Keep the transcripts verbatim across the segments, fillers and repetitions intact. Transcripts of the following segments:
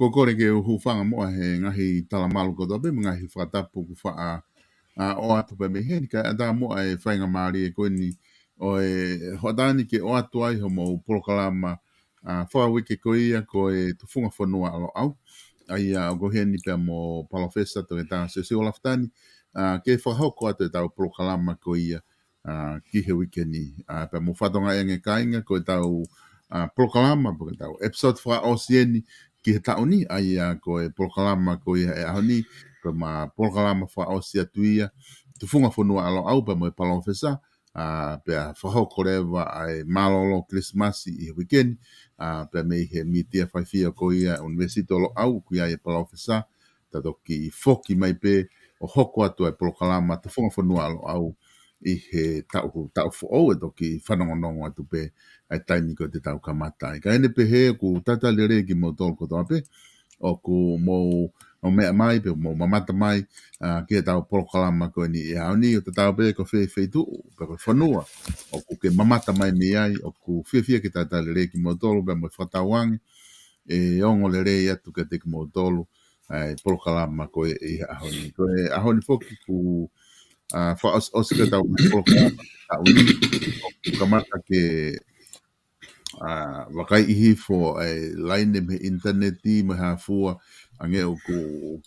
ko e kole ke u hūfanga muʻa he ngaahi talamalu kotoa pē mo e ngaahi fakatapu kuo faʻa ʻoatu pē mei heni, kae ʻatā muʻa e faingamālie ko eni ʻo e hoʻatā ni ke ʻoatu ai hoʻomou polokalama fakauike ko ia ko e Tufunga Fonua ʻa Loʻau. ʻA ia ʻoku heni pea mo Palōfesa Toketā Siosiua Lafitani ke fakahoko atu ʻetau polokalama ko ia ki he uike ni. Pea mou fakatokangaʻi ange kāinga ko ʻetau polokalama, pe ko ʻetau episode fakaʻosi eni ki he taʻu ni, ʻa ia ko e polokalama ko ia he ʻaho ni, ko ʻema polokalama fakaʻosi atu ia, Tufunga Fonua ʻa Loʻau pea mo e Palōfesa, pea fakahoko leva ʻa e mālōlō Kilisimasi ʻi he uike ni, pea mei he mītia faifio ko ia ʻUnivēsiti ʻo Loʻau, ʻoku ʻi ai e Palōfesa, ta toki foki mai pē ʻo hoko atu ʻa e polokalama Tufunga Fonua ʻa Loʻau ʻi he taʻu, taʻu foʻou, ʻe toki fanongonongo atu pē ʻa e taimi ko ē te tau kamata ai. Ka ʻi heʻene pehē ʻoku talitali lelei kimoutolu kotoa pē ʻoku mou, mou meʻa mai pe mou mamata mai ki heʻetau polokalama ko eni he ʻaho ni, ʻo tatau pē ko fē feituʻu pe ko e fonua ʻoku ke mamata mai mei ai, ʻoku fiefia ke talitali lelei kimoutolu pea mo e fakatauange ʻe ongo lelei atu kiate kimoutolu ʻa e polokalama ko ē ʻi he ʻaho ni. Ko e ʻaho ni foki kuo fakaʻosiʻosi ko ʻetau polokalama taʻu ni, ʻoku kamata ke vakaiʻi hifo ʻa e laine mei he ʻinitaneti mo e hā fua, hangē ʻoku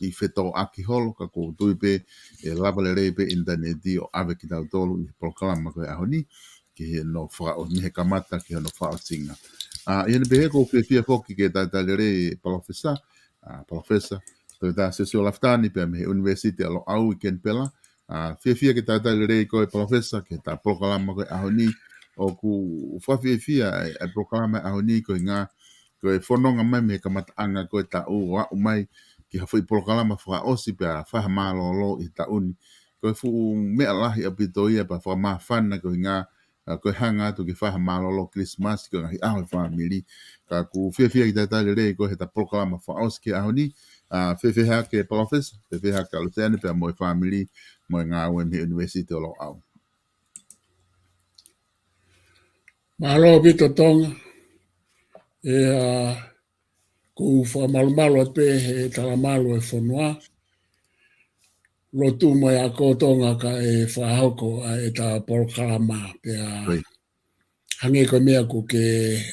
kiʻi fetōʻaki holo, ka ʻoku ou tui pē ʻe lava lelei pē ʻinitaneti ʻo ʻave kitautolu ʻi he polokalama ko ē he ʻaho ni ki hono fakaʻo-, mei he kamata ki hono fakaʻosinga. ʻI heʻene pehē ʻoku ou fiefia foki ke talitali lelei Palōfesa, Palōfesa Toketā Siosiua Lafitani pea mei he ʻUnivēsiti ʻa Loʻau ʻi Kenipela. Fiefia ke talitali lelei koe Palōfesa ki heʻeta polokalama ko ē he ʻaho ni. ʻOku fakafiefia ʻa e polokalama he ʻaho ni koeʻuhinga ko e fononga mai mei he kamataʻanga ko ē taʻu ʻo aʻu mai ki ha foʻi polokalama fakaʻosi pea fai ha mālōlō ʻi he taʻu ni. Ko e fuʻu meʻa lahi ʻaupito ia pea fakamāfana koeʻuhinga ko e hanga atu ke fai ha mālōlō Kilisimasi ko e ngaahi ʻaho e fāmili. Ka ʻoku fiefia ke talitali lelei koe heʻeta polokalama fakaʻosi ki he ʻaho ni. Fēfē hake Palōfesa, fēfē hake Luseane pea mo e fāmili mo e ngāue mei he ʻUnivēsiti ʻo Loʻau? Mālō ʻaupito Tonga. ʻOku ou fakamalumalu atu pē he talamalu e fonua, lotu mo e ako Tonga kae fakahoko ʻa ʻeta polokalama pea hangē ko e meʻa kuo ke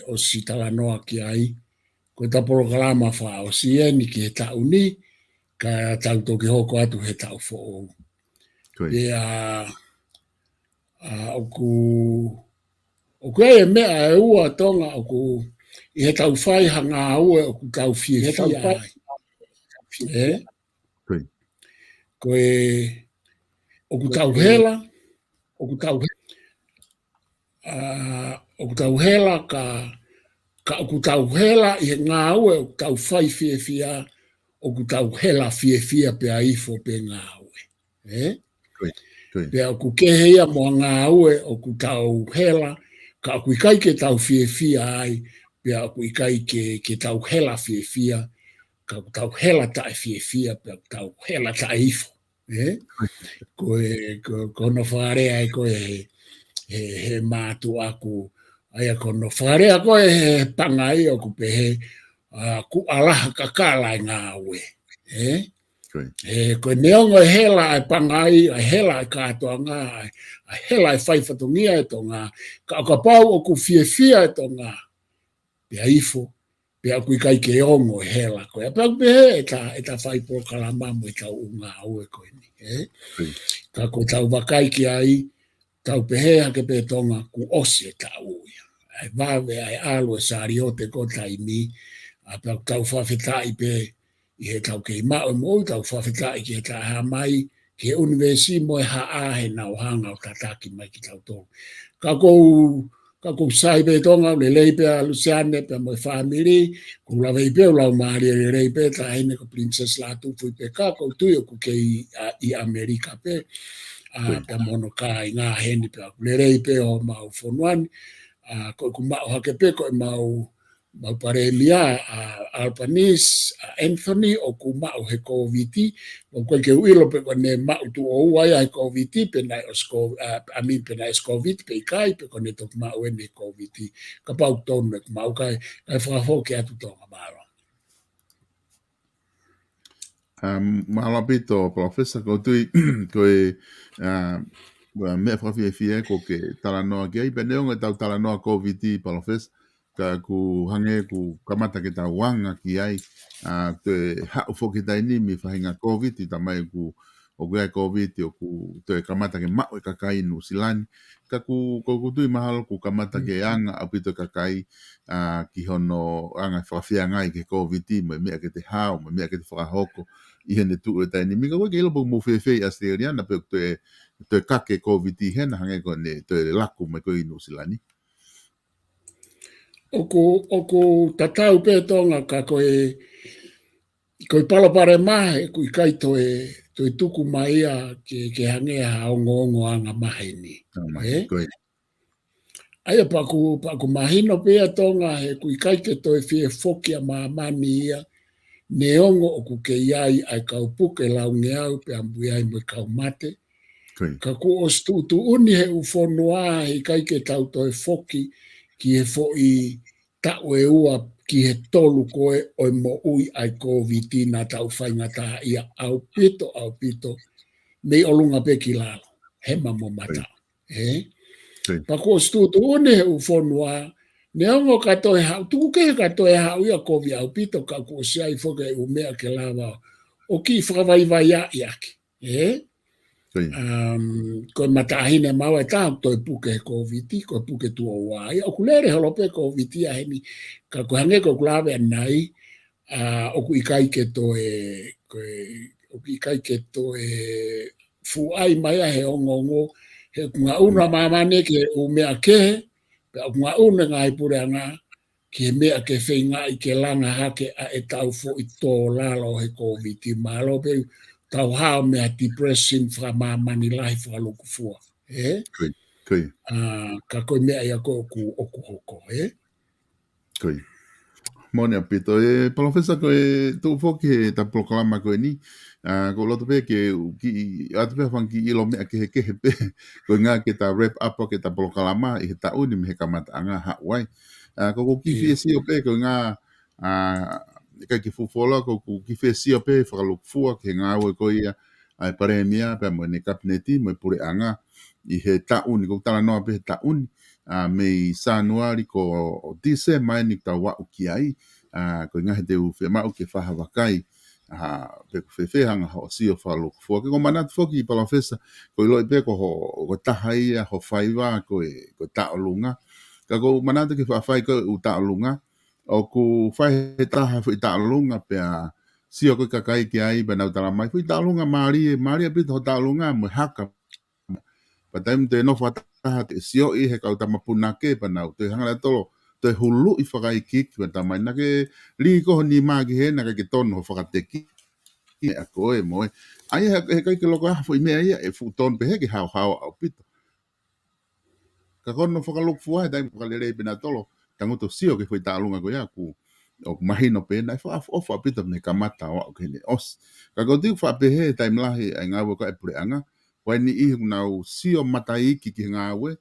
ʻosi talanoa ki ai, ko ʻeta polokalama fakaʻosi eni ki he taʻu ni, ka tau toki hoko atu he taʻu foʻou. Pea ʻoku, ʻoku ʻi ai e meʻa ʻe ua Tonga ʻoku ʻi heʻetau fai ha ngāue ʻoku tau fiefia ai. Ko e, ʻoku tau hela, ʻoku tau he-, ʻoku tau hela ka, ka ʻoku tau hela ʻi he ngāue ʻoku tau fai fiefia, ʻoku tau hela fiefia pea ifo pē ngāue. Pea ʻoku kehe ia mo e ngāue ʻoku tau hela, ka ʻoku ʻikai ke tau fiefia ai, pea ʻoku ʻikai ke, ke tau hela fiefia, ka ʻoku tau hela taʻefiefia, pea ʻoku tau hela taʻeifo. Ko e, ko, ko hono fakalea ē ko ē he, he, he mātuʻa ʻaku, ʻa ia ko hono fakalea ko ē he Pangai ʻoku pehē, kuʻu ʻalaha kakala e ngāue. He ko e neongo e hela e Pangai, ʻa e hela e kātoanga, ʻa e hela e faifatongia e Tonga, ka ʻo kapau ʻoku fiefia e Tonga, pea ifo, pea ʻoku ʻikai ke ongo e hela ko ia. Pea ʻoku pehē ʻeta, ʻeta fai polokalama mo ʻetau ʻū ngāue ko eni. Ka ko ʻetau vakai ki ai, tau pehē hake pē Tonga kuo ʻosi e taʻu ia. ʻA e vave ʻa e ʻalu e saliote ko e taimi, ʻa pea ʻoku tau fakafetaʻi pē ʻi heʻetau kei maʻu e moʻui, tau fakafetaʻi ki heʻeta hā mai ki he ʻunivēsi mo e haʻa heʻenau hanga ʻo tataki mai kitautolu. Ka ʻoku ou, ka ʻoku ou sai pē Tonga, lelei pē ʻa Luseane pea mo e fāmili, ʻoku ou lave pē ʻo lau mālie lelei pē, taʻahine ko Princess Lātūfuipeka, ʻoku ou tui ʻoku kei ʻi ʻAmelika pē, pea mo hono kāinga heni pea ʻoku lelei pē homau fonua ni, ko ʻeku maʻu hake pē ko ʻemau mau palēmia ʻa Albanese, ʻa Anthony ʻoku maʻu he Kōviti, ʻoku ʻikai ke u ʻilo pe ko ʻene maʻu tuʻo ua ia he Kōviti, pe naʻe ʻosi Kō-, ʻa, ʻa mini pe naʻe ʻosi Kōviti, pe ʻikai, pe ko ʻene toki maʻu eni he Kōviti, kapau tonu ʻeku maʻu kae, kae fakafoki atu Tonga mālō. Mālō ʻaupito, Palōfesa, ʻoku ou tui ko e, ā, meʻa fakafiefia ko ē ke talanoa ki ai, pea neongo ʻetau talanoa Kōviti, Palōfesa, ka ʻoku hangē ʻoku kamata ke tau anga ki ai, ā, toe haʻu foki he taimi ni mei he faʻahinga Kōviti, taimi ʻoku, ʻoku ʻi ai Kōviti, ʻoku toe kamata ke maʻu ʻe he kakai Nuʻusila ni. Ka ʻoku, ʻoku ou tui mahalo ʻoku kamata ke anga ʻaupito e kakai, ā, ki hono anga fakafeangai ki he Kōviti, mo e meʻa ke te hao, mo e meʻa ke te fakahoko, ʻi heʻene tuʻu e taimi ni. Ka ʻoku ʻikai ke ʻilo pe ʻoku mou fēfē ʻi ʻAositelēlia, naʻa pe ʻoku toe, toe kake Kōviti hena, hangē ko ʻene toe laku mai ko ē ʻi Nuʻusila ni. ʻOku, ʻoku tatau pē Tonga ka ko e, ko e palopalema he ʻoku ʻikai toe, toe tuku mai ia ke, ke hangē ha ongoongoanga maheni. Ā, maheni, ē? Ko ia. ʻA ia pea ʻoku, pea ʻoku mahino pē ia Tonga he ʻoku ʻikai ke toe fie foki ʻa māmani ia, neongo ʻoku kei ʻi ai ʻa e kau puke laungeau pea mo e ʻi ai mo e kau mate. Ko ia. Ka kuo ʻosi tuʻutuʻuni he ʻū fonua he ʻikai ke tau toe foki ki he foʻi taʻu ʻe ua ki he tolu ko ē ʻo e moʻui ʻa e Kōviti naʻa tau faingataʻaʻia ʻaupito, ʻaupito, mei ʻolunga pē ki lalo, hema mo mataʻu. Ko ia. Ē? Ko ia. Pea kuo ʻosi tuʻutuʻuni he ʻū fonua, neongo ka toe haʻu, tuku kehe ka toe haʻu ia kovi ʻaupito, ka kuo ʻosi ʻi ai foki e ʻū meʻa ke lava ʻo kiʻi fakavaivaiʻi ʻaki. Ē? Ko ia. Um, ko e mataʻahine maua ʻe taha ʻoku toe puke he Kōviti, ko e puke tuʻo ua. ʻA ia ʻoku lele holo pē Kōviti ʻa heni, ka ko e hangē ko ʻeku lave ʻanenai, ā, ʻoku ʻikai ke toe, ko e, ʻoku ʻikai ke toe fuʻu ʻai mai ia he ongoongo, he ʻoku ngaʻunu ʻa māmani ki he ʻū meʻa kehe, pea ʻoku ngaʻunu e ngaahi puleʻanga ki he meʻa ke feingaʻi ke langa hake ʻa ʻetau foʻi tō lalo he Kōviti, mahalo pē tau hao mei ha depression fakamāmani lahi fakalūkufua, ē? Ko ia, ko ia. Ā, ka ko e meʻa ia ko ē ʻoku, ʻoku hoko, ē? Ko ia. Moʻoni ʻaupito. Ē, Palōfesa, ko e tuʻu foki he ʻeta polokalama ko eni, ā, ʻoku ou loto pē ke u kiʻi, ʻoatu pē ha fanga kiʻi ʻilo meʻa kehekehe pē, koeʻuhi ke ta wrap up ʻaki ʻeta polokalama ʻi he taʻu ni mei he kamataʻanga haʻu ai. Ā, ʻoku ou kiʻi fie sio pē, koeʻuhi, ā, ʻikai ke fuʻu fuoloa, ʻoku ou kiʻi fie sio pē fakalūkufua ki he ngāue ko ia ʻa e Palēmia, pea mo ʻene Kapineti, mo e Puleʻanga, ʻi he taʻu ni, ʻoku ou talanoa pē he taʻu ni, ā, mei Sānuali ko Tīsema eni ʻoku tau aʻu ki ai, ā, koeʻuhi he te u fiemaʻu ke fai ha vakai, ā, pe ʻoku fēfē ʻa hoʻo sio fakalūkufua. Ke u manatu foki, Palōfesa, ʻoku ou ʻiloʻi pē ko ho, ko e taha ia ho faiva ko e, ko e tauʻolunga. Ka ʻoku ou manatu ki he faʻa fai ko ē ʻū tauʻolunga, ʻoku fai ʻe he taha e foʻi tauʻolunga pea sio ko ē kakai ki ai pea nau tala mai, foʻi tauʻolunga mālie, mālie ʻaupito ho tauʻolunga mo e haka. Pea taimi toe nofo ha taha toe sioʻi he kau tama punake pea nau toe hanga leva ʻo toe huluʻi fakaikiiki pea tala mai naʻa ke lī ko ē ho nima ki hē, naʻe ʻikai ke tonu hoʻo fakateki. Meʻa ko ē mo ē. ʻA ia he, he ʻikai ke loko ʻa e foʻi meʻa ia ʻe fuʻu tonu pehē ke haohaoa ʻaupito. Ka ko hono fakalūkufua he taimi fakalelei pē naʻa tolo, tangutu ʻo sio ki he foʻi tauʻolunga ko ia ʻoku, ʻoku mahino pē naʻe fakaʻofoʻofa ʻaupito mei he kamata ʻo aʻu ki heʻene ʻosi. Ka ʻoku ou tui ʻoku faʻa pehē he taimi lahi ʻa e ngāue ko ē ʻa e puleʻanga, ʻoku ʻi ai e niʻihi ʻoku nau sio mataʻi iiki ki he ngāue,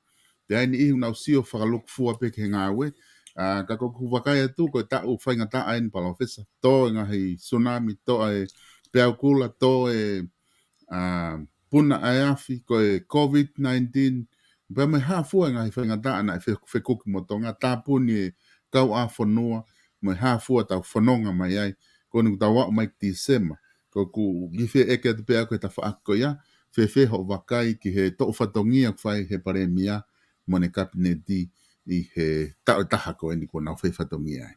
pea ʻi ai e niʻihi ʻoku nau sio fakalūkufua pē ki he ngāue, ā, ka ʻoku ou vakai atu ko e taʻu faingataʻa eni Palōfesa, tō e ngaahi tsunami, tō e peau kula, tō e, ā, puna ʻa e afi, ko e Covid nineteen, pea mo e hā fua e ngaahi faingataʻa naʻe fe-, fekuki mo Tonga, tāpuni e kauʻāfonua, mo e hā fua ʻetau fononga mai ai, ko eni ʻoku tau aʻu mai ki Tīsema, ʻoku ou kiʻi fie ʻeke atu pē ʻe au ki he tafaʻaki ko ia, fēfē hoʻo vakai ki he toʻu fatongia ʻoku fai ʻe he Palēmia mo ʻene Kapineti ʻi he taʻu ʻe taha ko eni kuo nau fai fatongia ai.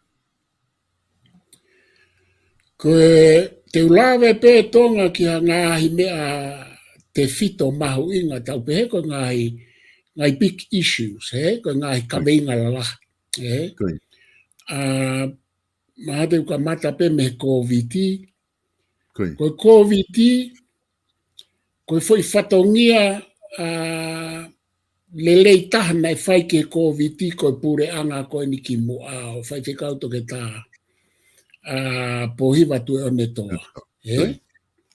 Ko e te u lave pē Tonga ki ha ngaahi meʻa tefito mahuʻinga tau pehē ko e ngaahi, ngaahi big issues, ē? Ko e ngaahi kaveinga lalahi, ē? Ko ia. Ā, mahalo te u kamata pē mei he Kōviti. Ko ia. Ko e Kōviti, ko e foʻi fatongia, ā, lelei taha naʻe fai ki he Kōviti ko e puleʻanga ko eni kimuʻa ʻo Faifekau Toketā, ā, Pōhiva Tuʻiʻonetoa. Ē? Ko ia.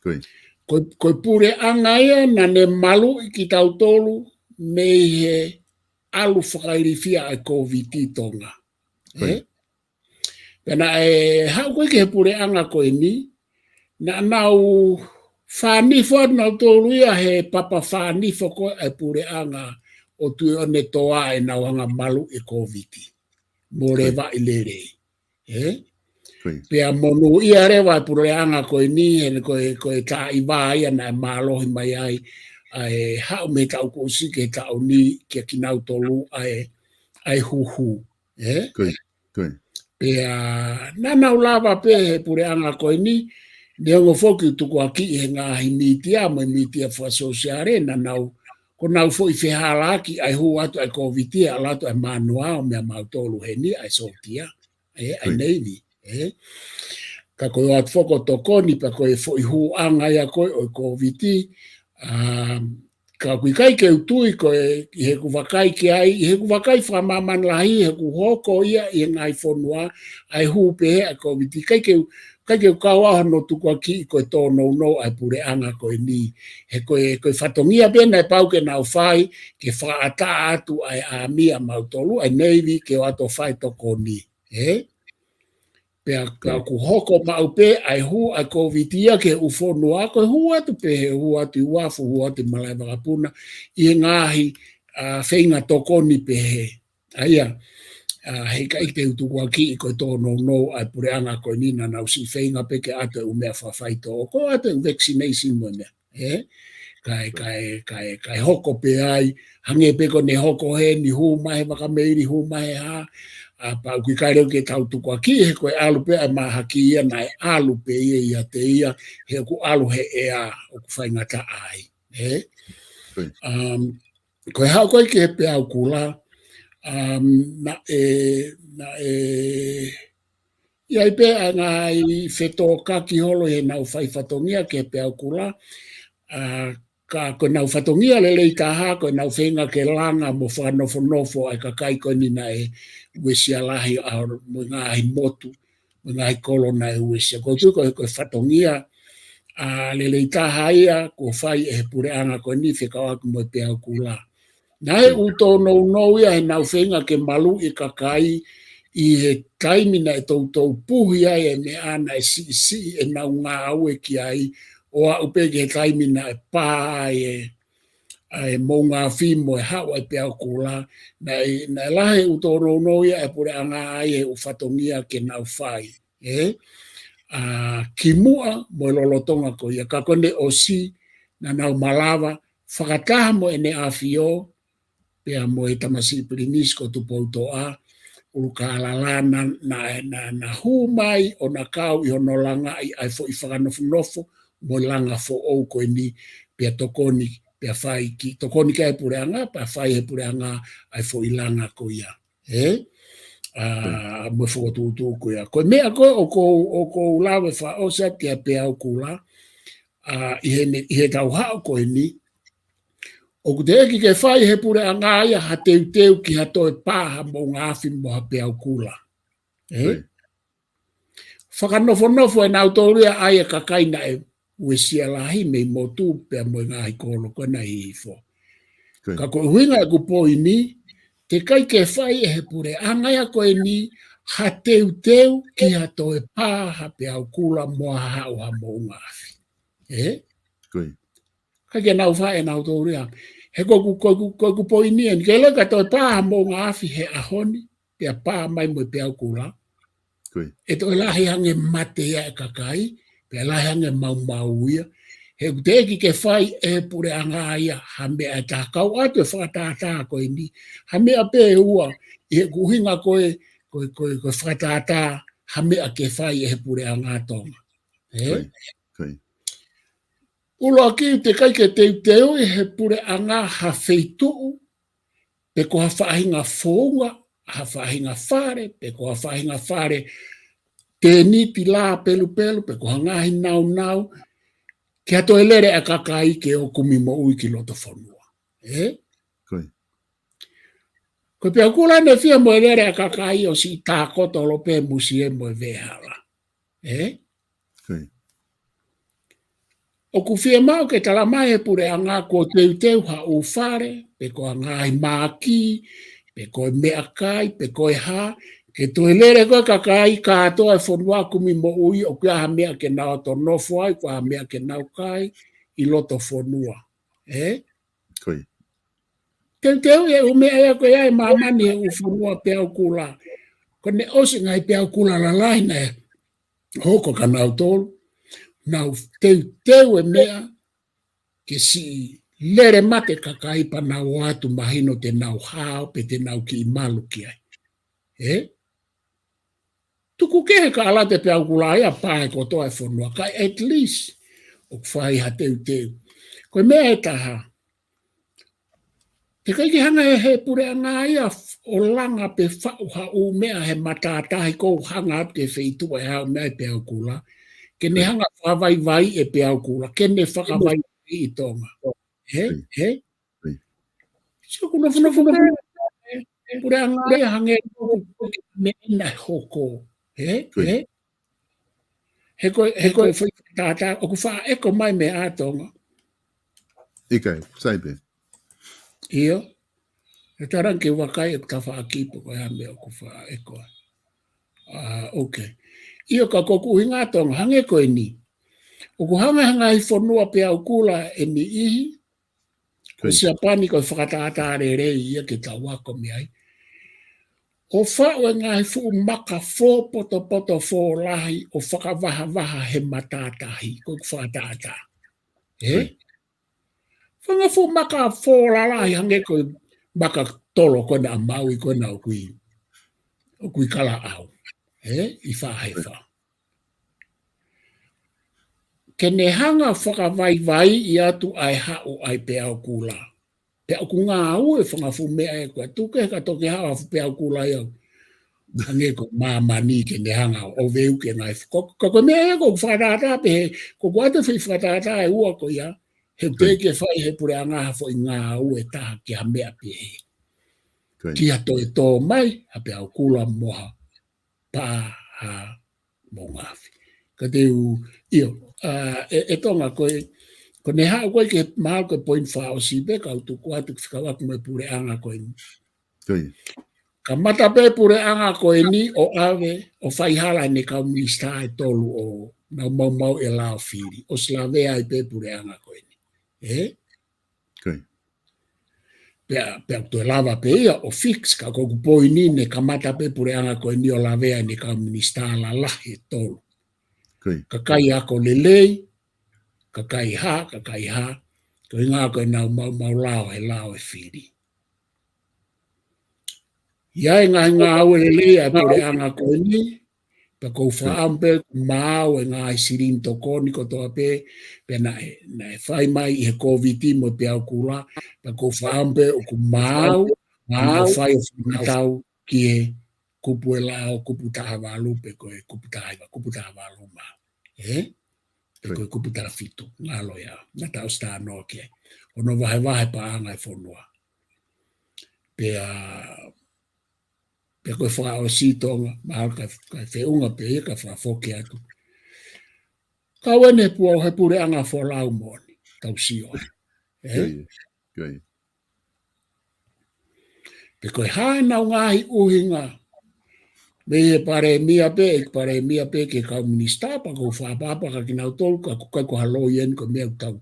Ko ia. Ko e, ko e puleʻanga ia naʻa ne maluʻi kitautolu mei he ʻalu fakailifia ʻa e Kōviti ʻi Tonga. Ko ia. Ē? Pea naʻe haʻu ko ē ki he puleʻanga ko eni, naʻa nau fānifo atu nautolu ia he papa fānifo ko ē ʻa e puleʻanga ʻo tuʻi ʻo ne toa ʻenau anga maluʻi e Kōviti mo leva ʻi lelei. Ē? Pea monūʻia leva e puleʻanga ko eni, he ko e, ko e taʻi vā ia naʻe mālohi mai ai, ʻa e haʻu mei he taʻu kuo ʻosi ki he taʻu ni kia kinautolu ʻa e, ʻa e huhu. Ē? Pea naʻa nau lava pē he puleʻanga ko eni, neongo foki ʻoku tukuakiʻi he ngaahi mītia mo e mītia fakasōsiale, naʻa nau, ko ʻenau foʻi fehālaaki ʻa e hū atu ʻa e Kōviti, ʻalu atu ʻa e manuao meia mautolu heni, ʻa e sōtia, ē, ʻa e Navy, ē. Ka ko e ʻoatu foki ʻo tokoni pea ko e foʻi hūʻanga ia ko ē ʻo e Kōviti, ʻa, ka ʻoku ʻikai ke u tui ko e, ʻi heʻeku vakai ki ai, ʻi heʻeku vakai fakamāmani lahi, heʻeku hoko ia ʻi he ngaahi fonua, ʻa e hū pehē ʻa e Kōviti, ʻikai ke u, ʻikai ke u kau au hono tukuakiʻi ko e tōnounou ʻa e puleʻanga ko eni. He ko e, ko e fatongia pē naʻe pau ke nau fai, ke fakaʻatā atu ʻa e ʻāmi ʻa mautolu, ʻa e Navy ke ō atu ʻo fai tokoni. Ē? Pea ka ʻoku hoko maʻu pē ʻa e hū ʻa e Kōviti ia ki he ʻū fonua, ko e hū atu pē he hū atu ʻi uafu, hū atu ʻi malaʻe vakapuna, ʻi he ngaahi, ʻa, feinga tokoni pehē. ʻA ia, ʻa, heʻikai te u tukuakiʻi ko e tōnounou ʻa e puleʻanga ko eni, naʻa nau siʻi feinga pē ke ʻatu e ʻū meʻa fakafaitoʻo, ko e ʻatu e vaccination mo e meʻa. Ē? Kae, kae, kae, kae hoko pē ai, hangē pē ko ʻene hoko heni, hū mai he vakameili, hū mai he hā, ʻa, pea ʻoku ʻikai leva ke tau tukuakiʻi, he ko e ʻalu pē ʻa e mahaki ia naʻe ʻalu pē ia ʻiate ia, he ʻoku ʻalu he ʻea, ʻoku faingataʻa ai. Ē? Um, ko e haʻu ko ē ki he peau kula, um, naʻe, naʻe, ʻi ai pē ʻa e ngaahi fetōkaki holo ʻi heʻenau fai fatongia ki he peau kula, ʻa, ka ko ʻenau fatongia lelei taha, ko ʻenau feinga ke langa mo fakanofonofo ʻa e kakai ko eni naʻe uesia lahi ʻa, mo e ngaahi motu, mo e ngaahi kolo naʻe uesia. Ko e tui ko e, ko e fatongia, ʻa, lelei taha ia, kuo fai ʻe he puleʻanga ko eni fekauʻaki mo e peau kula. Naʻe ʻū tōnounou ia heʻenau feinga ke maluʻi e kakai ʻi he taimi naʻe toutou puhi ai e meʻa naʻe siʻisiʻi ʻenau ngāue ki ai, ʻo aʻu pē ki he taimi naʻe pā ai e, ʻa e moʻunga afi mo e haʻu ʻa e peau kula, naʻe, naʻe lahi e ʻū tōnounou ia ʻa e puleʻanga ai he ʻū fatongia ke nau fai. Ē? ʻA, kimuʻa mo e lolotonga ko ia, ka ko ʻene ʻosi, naʻa nau malava, fakataha mo ʻEne ʻAfio, pea mo e tamasiʻi pilinisi ko Tupoutoʻa ʻUlukālala naʻa, naʻa, naʻa, naʻa hū mai ʻo na kau ʻi hono langaʻi ʻa e foʻi fakanofonofo mo e langa foʻou ko eni pea tokoni, pea fai ki, tokoni ki ai e puleʻanga, pea fai ʻe he puleʻanga ʻa e foʻi langa ko ia. Ē? ʻA, mo e fokotuʻutuʻu ko ia. Ko e meʻa ko ē ʻoku ou, ʻoku ou lave fakaʻosi atu ki he peau kula, ʻa, ʻi heʻene, ʻi heʻetau haʻu ko eni, ʻoku teʻeki ke fai ʻe he puleʻanga ia ha teuteu ki ha toe pā ha moʻunga afi mo ha peau kula. Ē? Fakanofonofo ʻe nautolu ia ʻa e kakai naʻe uesia lahi mei motu pea mo e ngaahi kolo ko ē naʻe hihifo. Ka ko e ʻuhinga ʻeku poini, teʻeki ai ke fai ʻe he puleʻanga ia ko eni ha teuteu ki ha toe pā ha peau kula mo ha haʻu ha moʻunga afi. Ē? ʻIkai ke nau fai ʻe nautolu ia. He ko ʻeku, ko ʻeku, ko ʻeku poini eni, ke ʻilo ka toe pā ha moʻunga afi he ʻaho ni, pea pā mai mo e peau kula, ʻe toe lahi ange mate ia e kakai, pea lahi ange maumau ia. He ʻoku teʻeki ke fai ʻe he puleʻanga ia ha meʻa ʻe taha, kau atu e fakatātā ko eni, ha meʻa pē ʻe ua, ʻi heʻeku ʻuhinga ko e, ko e, ko e, ko e fakatātā ha meʻa ke fai ʻe he puleʻanga Tonga. Ē? ʻUluaki, teʻeki ai ke teuteu ʻe he puleʻanga ha feituʻu, pe ko ha faʻahinga founga, ha faʻahinga fale, pe ko ha faʻahinga fale tēniti lā pelupelu, pe ko ha ngaahi naunau, ke ʻatu e lele ʻa e kakai ke ō kumi moʻui ki loto fonua. Ē? Ko e peau kula ʻe fiha mo e lele ʻa e kakai ʻo siʻi tākoto holo pē musie mo e veʻehala. Ē? ʻOku fiemaʻu ke tala mai ʻe he puleʻanga kuo teuteu ha ʻū fale, pe ko ha ngaahi mākī, pe ko e meʻakai, pe ko e hā, Ke toe lele ko ē kakai kātoa e fonua kumi moʻui, ʻoku ʻi ai ha meʻa ke nau ʻalu ʻo nofo ai, ʻoku ʻi ai ha meʻa ke nau kai ʻi loto fonua. Ē? Ko ia. Teuteu e ʻū meʻa ia ko ia ʻi māmani he ʻū fonua peau kula. Ko ʻene ʻosi ngaahi peau kula lalahi naʻe hoko kia nautolu. Nau teuteu e meʻa ke siʻi lele mate kakai pea nau ō atu mahino te nau hao pe te nau kiʻi malu ki ai. Ē? Tuku kehe ka ʻalu atu e peau kula ia pea ʻe kotoa e fonua. Ka at least, ʻoku fai ha teuteu. Ko e meʻa ʻe taha. Teʻeki ke hanga ʻe he puleʻanga ia ʻo langa pe faʻu ha ʻū meʻa he matātahi ʻoku hanga atu ki he feituʻu ʻe haʻu mei ai e peau kula. Ke ne hanga fakavaivai e peau kula. Ke ne fakavaivai ʻi Tonga. Ē? Ē? Sio, ʻoku nofo, nofo, nofo. Puleʻanga ia hangē ko e meʻa naʻe hoko. Ē? Ē? He ko e, he ko e fai fakatātā, ʻoku faʻa ʻeko mai mei ʻa Tonga. ʻIkai, sai pē. ʻIo. ʻE tala ange ke vakai ʻeku tafaʻaki pe ko e hā e meʻa ʻoku faʻa ʻeko ai. ʻA, okay. ʻIo ka ko ʻeku ʻuhinga Tonga, hangē ko eni. ʻOku hanga ʻe he ngaahi fonua peau kula ʻe niʻihi, ko Siapani ko e fakatātā lelei ia ke tau ako mei ai. ʻO faʻu e ngaahi fuʻu maka fō potopoto fō lahi ʻo fakavahavaha he matātahi, ko e fakatātā. Ē? Fanga fuʻu maka fō lalahi hangē ko e maka tolo ko ena ʻa Maui ko ena ʻoku ʻi, ʻoku ʻi Kalaʻau. Ē? ʻI Faʻahefa. Ke ne hanga fakavaivaiʻi atu ʻa e haʻu ʻa e peau kula. Pea ʻoku ngāue fanga fuʻu meʻa ē ko ē tuku kehe ka toki haʻu ha fuʻu peau kula ia. Hangē ko māmani ke ne hanga ʻo veuke ngaahi fuʻu. Ka ko e meʻa ia ʻoku fakatātā pē he, ʻoku ʻoatu e fai fakatātā ʻe ua ko ia. He ʻoku teʻeki ke fai he puleʻanga ha foʻi ngāue ʻe taha ki ha meʻa pehē. Ki ha toe tō mai, ha peau kula mo ha pā ha moʻunga afi. Ka te u, ʻio, ʻa, ʻe, ʻe Tonga ko e, ko ʻene haʻu ko ē ke mahalo ko e point fakaʻosi pē, kau tuku atu ke fekauʻaki mo e puleʻanga ko eni. Kamata pē puleʻanga ko eni ʻo ʻave, ʻo faihala ʻene kau minisitā ʻe tolu ʻo nau maumauʻi e lao fili, ʻosi lavea ai pē puleʻanga ko eni. Ē? Pea, pea toe lava pē ia ʻo fix ka ko ʻeku poini ne kamata pē puleʻanga ko eni ʻo lavea ʻene kau minisitā lalahi ʻe tolu. Kakai ako lelei, kakai hā, kakai hā, ko e ʻuhinga ko ʻenau maumau lao he lao ʻe fili. ʻI ai e ngaahi ngāue lelei ʻa e puleʻanga ko eni, pea ʻoku ou fakaʻamu pē ʻoku maau e ngaahi silini tokoni kotoa pē, pea naʻe, naʻe fai mai ʻi he Kōviti mo e peau kula, pea ʻoku ou fakaʻamu pē ʻoku maau, maau fai ʻo fakamatau ki he kupu e lao, kupu taha valu pe ko e kupu taha hiva, kupu taha valu mā. Ē? Pe ko e kupu taha fitu, ngalo ia, naʻa tau ʻosi talanoa ki ai. ʻO nau vahevahe paʻanga e fonua. Pea, pea ko e fakaʻosi Tonga, mahalo ka, ka feʻunga pē ia ka fakafoki atu. Ka ʻoua ʻe pua ʻo he puleʻanga folau moʻoni, tau sio. Ē? Pe ko e hā ʻenau ngaahi ʻuhinga. Mei he palēmia pē, ʻeku palēmia pē ki he kau minisitā, pea ʻoku ou fakaʻapaʻapa kia kinautolu, ka ʻoku ʻikai ko ha loi eni ko e meʻa ʻoku tau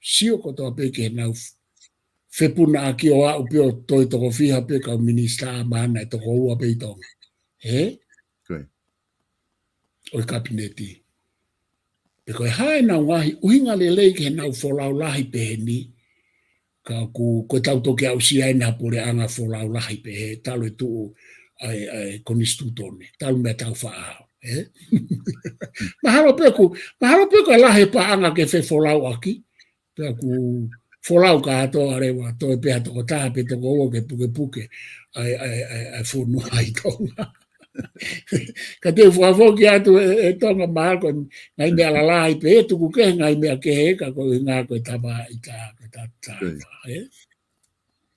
sio kotoa pē ki heʻenau fepunaʻaki ʻo aʻu pē ʻo toe toko fiha pē kau minisitā mahalo naʻe toko ua pē ʻi Tonga. Ē? ʻO e kapineti. Pe ko e hā ʻenau ngaahi ʻuhinga lelei ki heʻenau folau lahi pehē ni, ka ʻoku, ko e tau toki aʻusia ʻena puleʻanga folau lahi pehē, talu e tuʻu ʻa e, ʻa e konisitūtone, talu meʻa tau faʻao, ē? Mahalo pē ʻoku, mahalo pē ʻoku lahi e paʻanga ke fefolauʻaki, pea ʻoku folau kātoa leva, toe pē ha toko taha pe toko ua ke pukepuke ʻa e, ʻa e, ʻa e, ʻa e fonua ʻi Tonga. Ka te u fakafoki atu ē, ē Tonga mahalo ko e ngaahi meʻa lalahi pē, ʻe tuku kehe ngaahi meʻa kehe ka ko e ʻuhinga ko e tapa ʻi tā, ko e tā, tā, ē?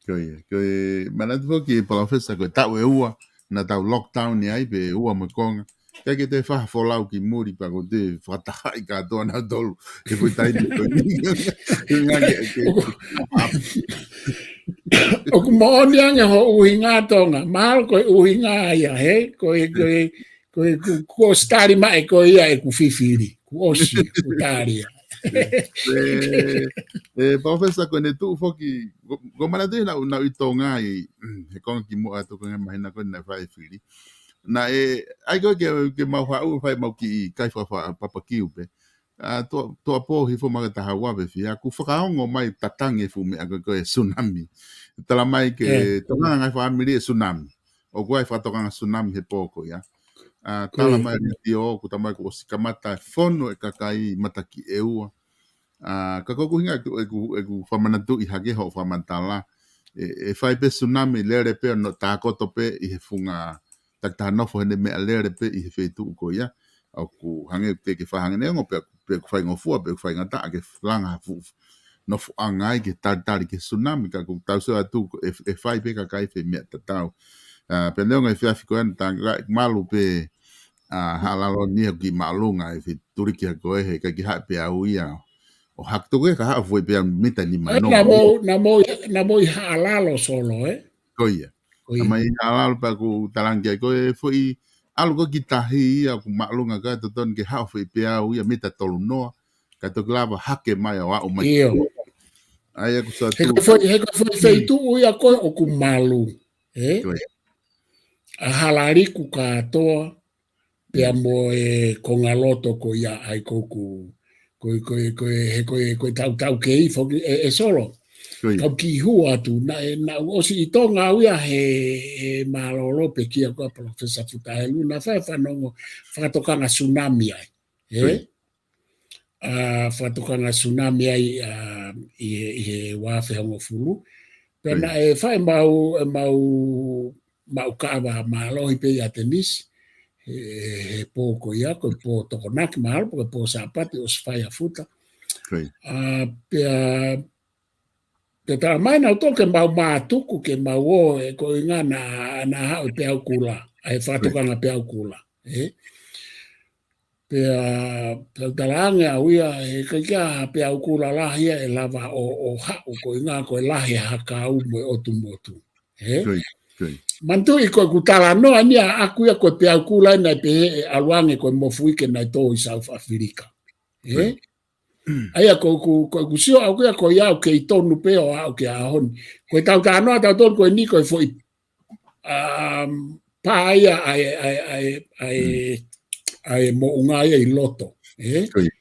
Ko ia, ko e manatu foki ʻe Palōfesa ko e taʻu ʻe ua, naʻa tau lockdown ai pē ua mo e konga. ʻIkai ke toe fai ha folau ki muli pea ko e toe fakatahaʻi kātoa nautolu. He foʻi taimi ko eni. Ngā ke, ke, ʻOku moʻoni ange ho ʻuhinga Tonga. Mahalo ko e ʻuhinga ia, he? Ko e, ko e, ko e, ku, kuo ʻosi tali mai ko ia ʻeku fifili. Kuo ʻosi, kuo tali ia. ʻE, ʻe, Professor, ko ʻene tuʻu foki, ko, ko manatu naʻa ku, naʻa ku ʻi Tonga ʻi, he konga kimuʻa atu ko e ngaahi māhina ko ē naʻe fai e fili. Naʻe, ʻai ko ē ke, ke mau haʻu fai mau kiʻi kai faka, faka, papakiu pē. ʻA, tuʻa, tuʻapō hifo mai ki he taha ua pe fiha, kuo fakaongo mai tatangi e fuʻu meʻa ko ē ko e tsunami. Tala mai ke, ʻe, Tonga ngaahi fāmili ʻe tsunami. ʻOku ʻi ai e fakatokanga tsunami he pō ko ia. ʻA, tala mai ʻe he letiō, kuo tala mai kuo ʻosi kamata e fonu e kakai matakiʻeua. ʻA, ka ko ʻeku ʻuhinga ʻeku, ʻeku, ʻeku fakamanatuʻi hake hoʻo fakamatala. ʻE, ʻe fai pē tsunami lele pē ʻo tākoto pē ʻi he funga takitaha nofo heʻene meʻalele pē ʻi he feituʻu ko ia. ʻOku hangē ʻoku teʻeki ke faʻa hangē neongo pē, pe ʻoku faingofua, pe ʻoku faingataʻa ke langa ha fuʻu nofoʻanga ai ke talitali ki he tsunami, ka ʻoku tau sio atu ko e, ʻe fai pē kakai fai meʻa tatau. ʻA, pea neongo e efiafi ko ena tā ka malu pē, ʻa, Haʻa Lalo ni ʻoku kiʻi māʻolunga e feituliki ko ē he ʻikai ke haʻi peau ia. ʻO hake toko ia ka haʻu foʻi peau mita nima noa. Naʻa mou, naʻa mou, naʻa mou ʻi Haʻa Lalo Solo, ē? Ko ia. Ko ia. Naʻa mou ʻi Haʻa Lalo pea ʻoku talaange ai ko e foʻi ʻalu ko ē ki tahi ia ʻoku māʻolunga ka totonu ke haʻu foʻi peau ia mita tolu noa. Ka toki lava hake mai ʻo aʻu mai. ʻIo. ʻA ia ʻoku sio atu. He ko e foʻi, he ko e foʻi feituʻu ia ko ē ʻoku malu. Ē? Ko ia. ʻA Halaliku kātoa, pea mo e kongaloto ko ia ʻa ia ko ʻeku, ko e, ko e, ko e, he ko e, ko e tautau kei foki ē, ʻe Solo. Ko ia. Kau kiʻi hū atu, naʻe, naʻa ku ʻosi ʻi Tonga au ia he, he mālōlō pekia ko ē ʻa Professor Futa Helu, naʻa ku fai e fanongo fakatokanga tsunami ai. Ē? Ko ia. ʻA, fakatokanga tsunami ai, ʻa, ʻi he, ʻi he ua afe hongofulu. Pea naʻe fai ʻemau, ʻemau, ʻemau kava mālohi pē ʻi ʻAtenisi, he, he pō ko ia, ko e pō Tokonaki mahalo, ko e pō Sāpate ʻosi fai ʻa Futa. Ko ia. ʻA, pea, pea tala mai naʻa nau toki mau mātuku ke mau ō, ʻe ko e ʻuhinga naʻa, naʻa haʻu e peau kula, ʻa e fakatokanga peau kula. Ē? Pea, pea u talaange au ia, he ʻikai ke ʻi ai ha peau kula lahi ia ʻe lava ʻo, ʻo haʻu ko e ʻuhinga ko e lahi e hakau mo e ʻotu motu. Ē? Ko ia, ko ia. Manatuʻi ko ʻeku talanoa ni ʻaʻaku ia ko e peau kula naʻe pehē ʻe ʻalu ange ko e mofuike naʻe tō ʻi South Africa. Ē? Ko ia. ʻA ia ko ʻeku, ko ʻeku sio ʻaʻaku ia ko ia ʻoku kei tonu pē ʻo aʻu ki he ʻaho ni. Ko e tau talanoa tautolu ko eni ko e foʻi um, pā ia ʻa e, ʻa e, ʻa e, ʻa e, ʻa e moʻunga ia ʻi loto, ē? Ko ia.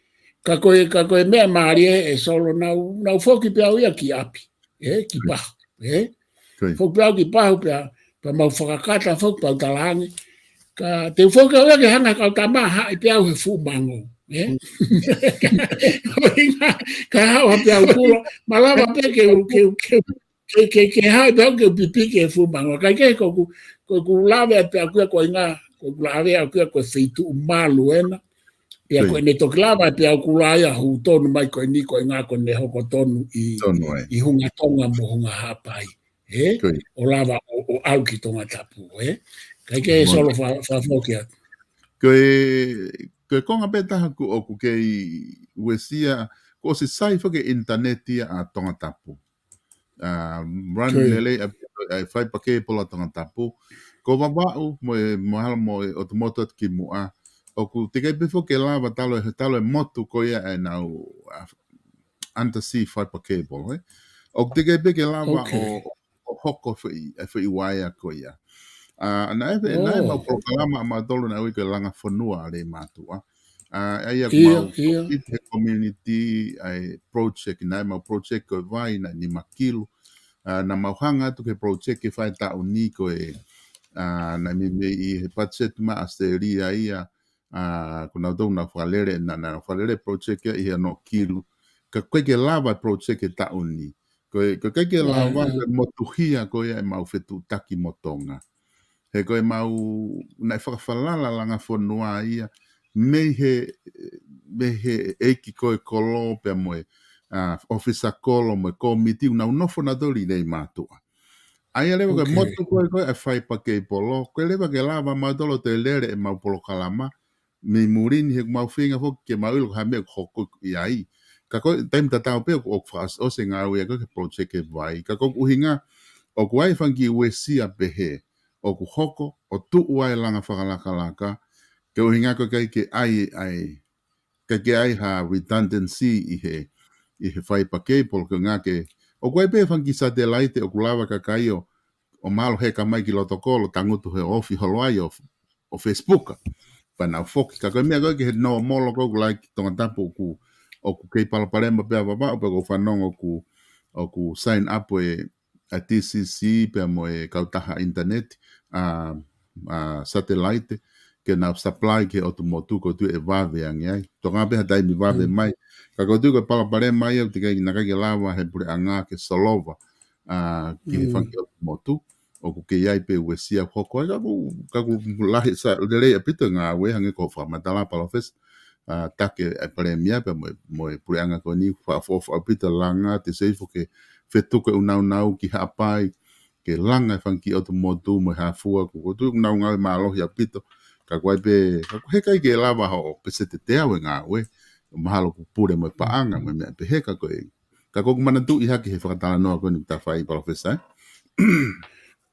Ka ko e, ka ko e meʻa mālie ē, ʻe Solo, naʻa ku, naʻa ku foki pē au ia ki ʻapi, ē? Ki Pahu, ē? Ko ia. Foki pē au ki Pahu pea, pea mau fakakata foki pea u talaange. Ka te u foki au ia ke hanga kau tama haʻi pē au he fuʻu mango, ē? Ko e ʻuhinga, ka haʻu ha peau kula, malava pē ke u, ke u, ke u, ke, ke, ke haʻi pē au ke u pipiki he fuʻu mango. Ka ʻikai ke ko ʻeku, ko ʻeku lave atu pē ʻaʻaku ia ko e ʻuhinga, ko ʻeku lave ʻaʻaku ia ko e feituʻu malu ena. Pea ko ia. Ko ʻene toki lava pē au kula ia hū tonu mai ko eni ko e ʻuhinga ko ʻene hoko tonu ʻi, tonu ai. ʻI Hunga Tonga mo Hunga Haʻapai. Ē? Ko ia. ʻO lava ʻo, ʻo ʻalu ki Tongatapu, ē? Ka ʻikai ʻe Solo fa, fa foki atu. Ko e, ko e konga pē taha ʻoku, ʻoku kei uesia, kuo ʻosi sai foki e ʻinitaneti ia ʻa Tongatapu. ʻA, run lelei ʻa, ʻa e fiber cable ʻa Tongatapu. Ko Vavaʻu mo e, mo Hala mo e ʻOtu Motu atu ki muʻa. ʻOku teʻeki ai pē foki ke lava talu e, talu e motu ko ia ʻenau, ʻa, undersea fiber cable, ē? ʻOku teʻeki ai pē ke lava ʻo, ʻo hoko foʻi, e foʻi uaea ko ia. ʻA, naʻe, naʻe mau polokalama ʻa mautolu naʻe ui ko e Langa Fonua ʻa Leimātuʻa. ʻA, ʻa ia ko ʻemau, ʻi he community, ʻa e project, naʻe mau project ko e vai, naʻe nima kilu. ʻA, naʻa mau hanga atu ki he project ke fai taʻu ni ko e, ʻa, naʻe meimei ʻi he budget mai ʻAositelēlia ia, ʻa, ko nautolu naʻa fakalele, naʻa, naʻa fakalele project ia ʻi he ono kilu. Ka ʻoku ʻikai ke lava project he taʻu ni. Ko e, ko e ʻikai ke lava ko e motuhia ko ia ʻemau fetuʻutaki mo Tonga. He ko ʻemau, naʻe fakafalala Langa Fonua ia, mei he, mei he ʻeiki ko e kolo pea mo e, ʻa, ʻōfisa kolo mo e kōmiti ʻoku nau nofo nautolu ʻi Leimātuʻa. ʻA ia leva ko e motu ko ē ko e ʻa e fiber cable, ko e leva ke lava mautolu ʻo toe lele ʻemau polokalama, mei muli ni he ʻoku mau feinga foki ke mau ʻilo ko e hā e meʻa ʻoku hoko ʻi ai. Ka ko e taimi tatau pē ʻoku, ʻoku fakaʻosiʻosi e ngāue ia ko e project e vai. Ka ko ʻeku ʻuhinga, ʻoku ʻi ai e fanga kiʻi uesia pehē ʻoku hoko ʻo tuʻu ai e langa fakalakalaka, ke ʻuhinga ko e ʻikai ke ʻi ai, ʻi ai, ʻikai ke ʻi ai ha redundancy ʻi he, ʻi he fiber cable, ko e ʻuhinga ke, ʻoku ʻi ai pē fanga kiʻi satelaite ʻoku lava e kakai ʻo, ʻo mahalo heka mai ki loto kolo, tangutu he ofi holo ai ʻo, ʻo Facebook. Pea nau foki. Ka ko e meʻa ko ē ki he normal ko ē ʻoku lahi ki Tongatapu ʻoku, ʻoku kei palopalema pē ʻa Vavaʻu, pea ʻoku ou fanongo ʻoku, ʻoku sign up e, ʻa e T C C pea mo e kautaha internet, ʻa, ʻa satelaite, ke nau supply ki he ʻotu motu, ʻoku ou tui ʻe vave ange ai. Toka pē ha taimi vave Mm. mai. Ka ʻoku ou tui ko e palopalema ia, ʻoku teʻeki ai, naʻe ʻikai ke lava he puleʻanga ke solova, ʻa, ki he Mm. fanga kiʻi ʻotu motu. ʻOku kei ʻi ai pē uesia hoko ai, ka ʻoku, ka ʻoku lahi sa-, lelei ʻaupito e ngāue, hangē ko hoʻo fakamatala, Palōfesa, ʻa, taki e palēmia pea mo e, mo e puleʻanga ko eni, fakaʻofoʻofa ʻaupito e langa, te se ifo ke fetuku e ʻunaunau ki Haʻapai, ke langa e fanga kiʻi ʻotu motu mo e hā fua, ʻoku, ʻoku ou tui ʻoku nau ngāue mālohi ʻaupito, ka ʻoku ʻi ai pē, ka ʻoku heʻikai ke lava hoʻo peseti ʻe teau e ngāue, mahalo ʻoku pule mo e paʻanga, mo e meʻa pehē ka ko e, ka ʻoku ou manatuʻi hake he fakatalanoa ko eni ʻoku ta fai, Palōfesa, ē?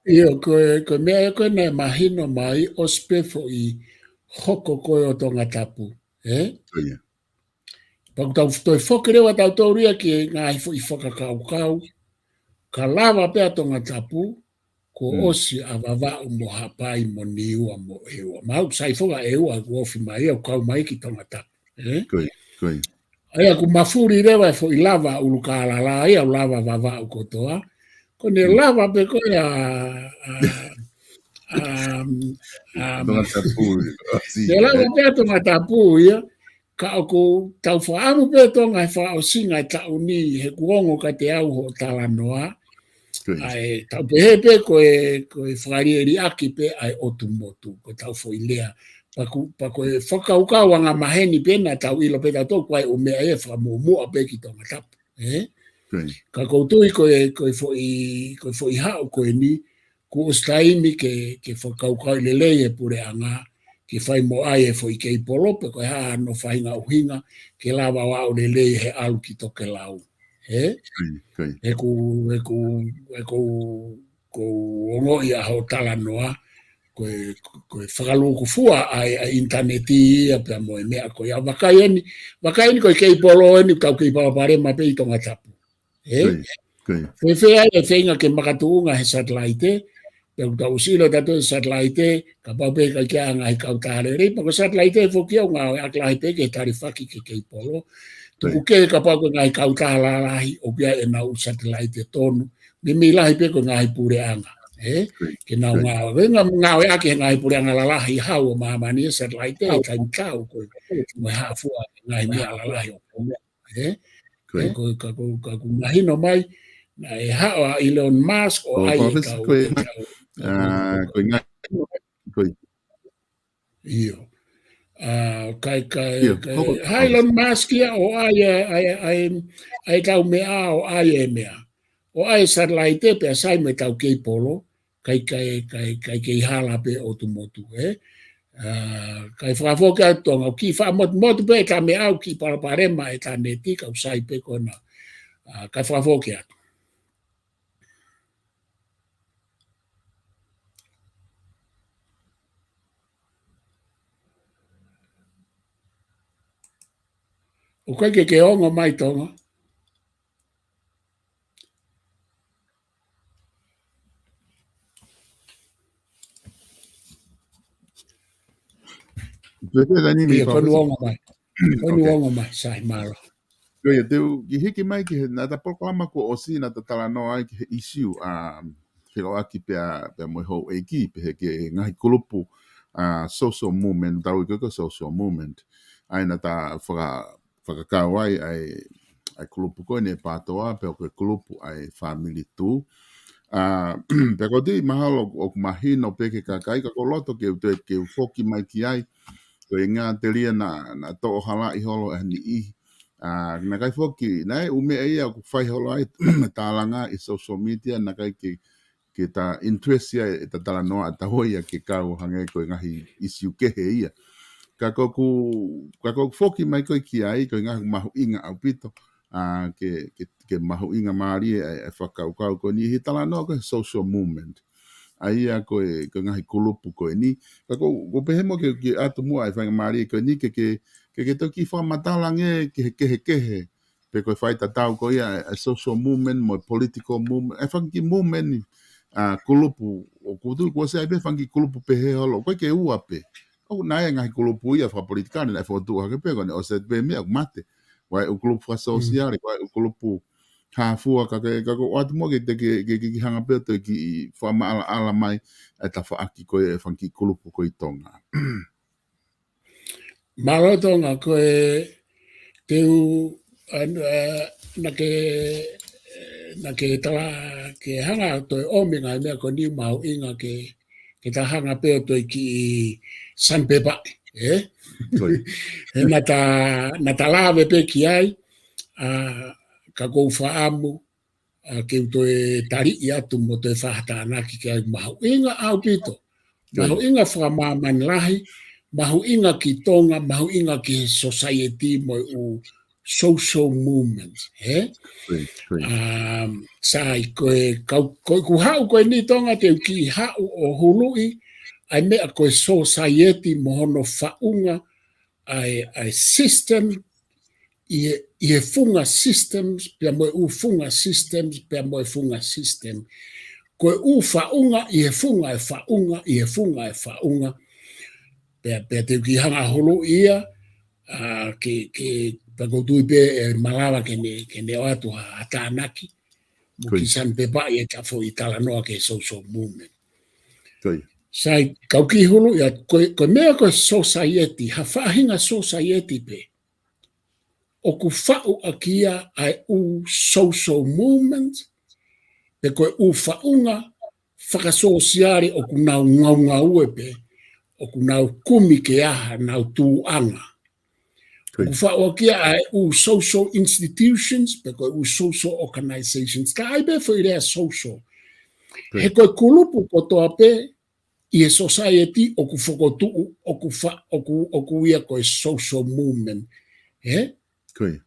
ʻIo, ko e, ko e meʻa ia ko ē naʻe mahino mai, ʻosi pē foʻi hoko ko ē ʻo Tongatapu, ē? Ko ia. Pea ʻoku tau toe foki leva tautolu ia ki he ngaahi foʻi fakakaukau, ka lava pē ʻa Tongatapu, kuo Mm. ʻosi ʻa Vavaʻu mo Haʻapai mo Niua mo ʻEua. Mahalo ʻoku sai foki ʻa ʻEua kuo ofi mai ia ʻo kau mai ki Tongatapu, ē? Ko ia, ko ia. ʻA ia ʻoku mafuli leva e foʻi lava ʻUlukālala ia ʻo lava Vavaʻu kotoa. Ko ʻene Mm. lava pē ko ē ʻa, ʻa, ʻa, ʻa, Tongatapu, ʻosi, ʻene lava ē? pē ʻa Tongatapu ia, ka ʻoku tau fakaʻamu pē Tonga he fakaʻosinga e taʻu ni he kuo ongo kiate au hoʻo talanoa. Ko ia. ʻA e, tau pehē pē ko e, ko e fakaliʻeliʻaki pē ʻa e ʻotu motu, ko ʻetau foʻi lea. Pea ʻoku, pea ko e fakakaukau angamaheni pē naʻa tau ʻilo pē tautolu, ʻoku ʻi ai ʻū meʻa ia ʻe fakamuʻomuʻa pē ki Tongatapu, ē? Ko ia. Ka ʻoku ou tui ko e, ko e foʻi, ko e foʻi haʻu ko eni, kuo ʻosi taimi ke, ke fakakaukauʻi lelei e puleʻanga, ke fai mo ʻai e foʻi keipolo, pe ko e hā hano faʻahinga ʻuhinga, ke lava ʻo aʻu lelei he ʻalu ki tokelau. Ē? Ko ia, ko ia. ʻOku, ʻoku, ʻoku, ʻoku ou ongoʻi ʻa hoʻo talanoa, ko e, ko e fakalūkufua ʻa e, ʻa e ʻinitaneti ia pea mo e meʻa ko ia. Vakai eni, vakai eni ko e keipolo eni, ʻoku tau kei palopalema pē ʻi Tongatapu. Ē? Ko ia, ko ia. Fēfē ai e feinga ke makatuʻunga he satelaite, pea ʻoku tau ʻosi ʻilo tautolu e satelaite, kapau pē ʻikai ke ʻi ai ha ngaahi kautaha lelei, pea ko e satelaite foki ia ʻoku ngāueʻaki lahi pē ke talifaki ki he keipolo. Ko ia. Tuku kehe kapau ko e ngaahi kautaha lalahi, ʻoku ʻi ai ʻenau satelaite tonu, meimei lahi pē ko e ngaahi puleʻanga, ē? Ko ia. Ke nau Ko ia. ngāue, ngā-, ngāueʻaki he ngaahi puleʻanga lalahi hau ʻo māmani e satelaite, ʻi he taimi tau ko ē, mo e hā fua e ngaahi meʻa lalahi ʻoku Ē? Ko ē. Ē, ko, ka ko, ka ʻoku mahino mai, naʻe haʻu ʻa Elon Musk ʻo ʻAi e Palōfesa, kau, ko e, kau, ʻa, ko e ngā-, ko e. ʻIo. ʻA, kai, kai, ʻIo, kai, hoko, haʻu ʻa Elon Musk ia ʻo ʻai e, ʻai, ʻai, ʻai e tau meʻa, ʻo ʻai e meʻa. ʻO ʻai e satelaite pea sai mo e tau keipolo, kai, kai, kai, kai kei hala pē ʻotu motu, ē? ʻA, kai fakafoki atu Tonga, ʻoku kiʻi fakamotumotu pē ʻeta meʻa, ʻoku kiʻi palopalema ʻeta neti, ka ʻoku sai pē ko ena. ʻA, kai fakafoki atu. ʻOku ʻikai ke ke ongo mai Tonga. Pea, pea, Dani, ʻIo, ko eni Palōfesa. Ongo mai. Ko eni Okay. Ongo mai, sai, mālō. Ko ia, te u kiʻi hiki mai ki he, naʻa ta polokalama kuo ʻosi naʻa ta talanoa ai ki he issue, um, fekauʻaki pea, pea mo e houʻeiki, pehē ki he ngaahi kulupu, uh, social movement, tau ui ko e social movement. ʻA ia naʻa ta faka-, fakakau ai, ʻa e, ʻa e kulupu ko eni ʻa e PATOA, pea ko e kulupu ʻa e Family Two. ʻA, pea ʻoku ou tui mahalo ʻoku mahino pē ki he kakai, ka ʻoku ou loto ke u toe, ke u foki mai ki ai, ko e ngaahi telia naʻa, naʻa toʻo halaʻi holo ʻe ha niʻihi. ʻA, naʻe ʻikai foki, naʻe ʻi ai e ʻū meʻa ia ʻoku fai holo ai, tālanga ʻi social media, naʻe ʻikai ke, ke ta interest ia ʻeta talanoa ʻa taua ia ke kau hangē ko e ngaahi issue kehe ia. Ka ʻoku, ka ʻoku foki mai ko ē ki ai, ko e ngaahi mahuʻinga ʻaupito, ʻa, ke, ke, ke mahuʻinga mālie ʻa e, ʻa e fakakaukau ko eni ʻi he talanoa ko e social movement. ʻA ia ko e, ko e ngaahi kulupu ko eni. Ka ko, ko pehē mo ke, ke ʻatu muʻa ʻa e faingamālie ko eni ke, ke, ke, ke toki fakamatala ange ki he kehekehe. Pe ko e faitatau ko ia ʻa e, ʻa e social movement mo e political movement. ʻA e fanga kiʻi movement, ʻa, kulupu, ʻoku ou tui kuo ʻosi ʻi ai pē fanga kiʻi kulupu pehē holo. Ko e ke ua pē. ʻOku ʻi ai e ngaahi kulupu ia fakapolitikale naʻe fokotuʻu hake pē ko eni ʻosi pē meʻa ʻoku mate. Ko e ʻū kulupu fakasōsiale, ko e ʻū kulupu hā fua ka ke, ka ko e ʻoatu muʻa ke te ke, ke, ke, ke hanga pē ʻo toe kiʻi fakamaʻalaʻala mai ʻa e tafaʻaki ko e fanga kiʻi kulupu ko ē ʻi Tonga. Mālō Tonga, ko e te u, ʻa, ʻa, naʻa ke, naʻa ke tala ke hanga ʻo toe ʻomi ngaahi meʻa ko eni mahuʻinga ke, ke ta hanga pē ʻo toe kiʻi sandpaper, ē? Ko ia. He naʻa ta, naʻa ta lave pē ki ai, ʻa, ka ʻoku ou fakaʻamu, ʻa, ke u toe taliʻi atu mo toe fakatānaki ki ai mahuʻinga ʻaupito. Ko ia. Mahuʻinga fakamāmani lahi, mahuʻinga ki Tonga, mahuʻinga ki he society mo e ʻū social movement, ē? Ko ia, ko ia. Um, sai, ko e, kau, ko e, ʻoku haʻu ko eni Tonga te u kiʻi haʻu ʻo huluʻi ʻa e meʻa ko e society mo hono faʻunga ʻa e, ʻa e system, ʻi he, ʻi he funga systems, pea mo e ʻū funga systems, pea mo e funga system. Ko e ʻū faʻunga, ʻi he funga ʻo e faʻunga, ʻi he funga ʻo e faʻunga. Pea, pea te u kiʻi hanga holo ia, ʻa, ke, ke, pea ʻoku ou tui pē ʻe malava ke ne, ke ne ʻoatu ha, ha tānaki. Mo e kiʻi sandpaper ia ki he foʻi talanoa ki he social movement. Ko ia. Sai, kau kiʻi hulu ia, ko e, ko e meʻa ko e society, ha faʻahinga society pē ʻoku faʻu ʻaki ia ʻa e ʻū social movement, pe ko e ʻū faʻunga fakasōsiale ʻoku nau ngaungaue pē, ʻoku nau kumi ke ʻi ai haʻanau tuʻunga. Ko ia. ʻOku faʻu ʻaki ia ʻa e ʻū social institutions, pe ko e ʻū social organizations. Ka ʻi ai pē foʻi lea social. Ko ia. He ko e kulupu kotoa pē ʻi he society ʻoku fokotuʻu, ʻoku fa-, ʻoku, ʻoku ia ko e social movement. Ē? Ko ia.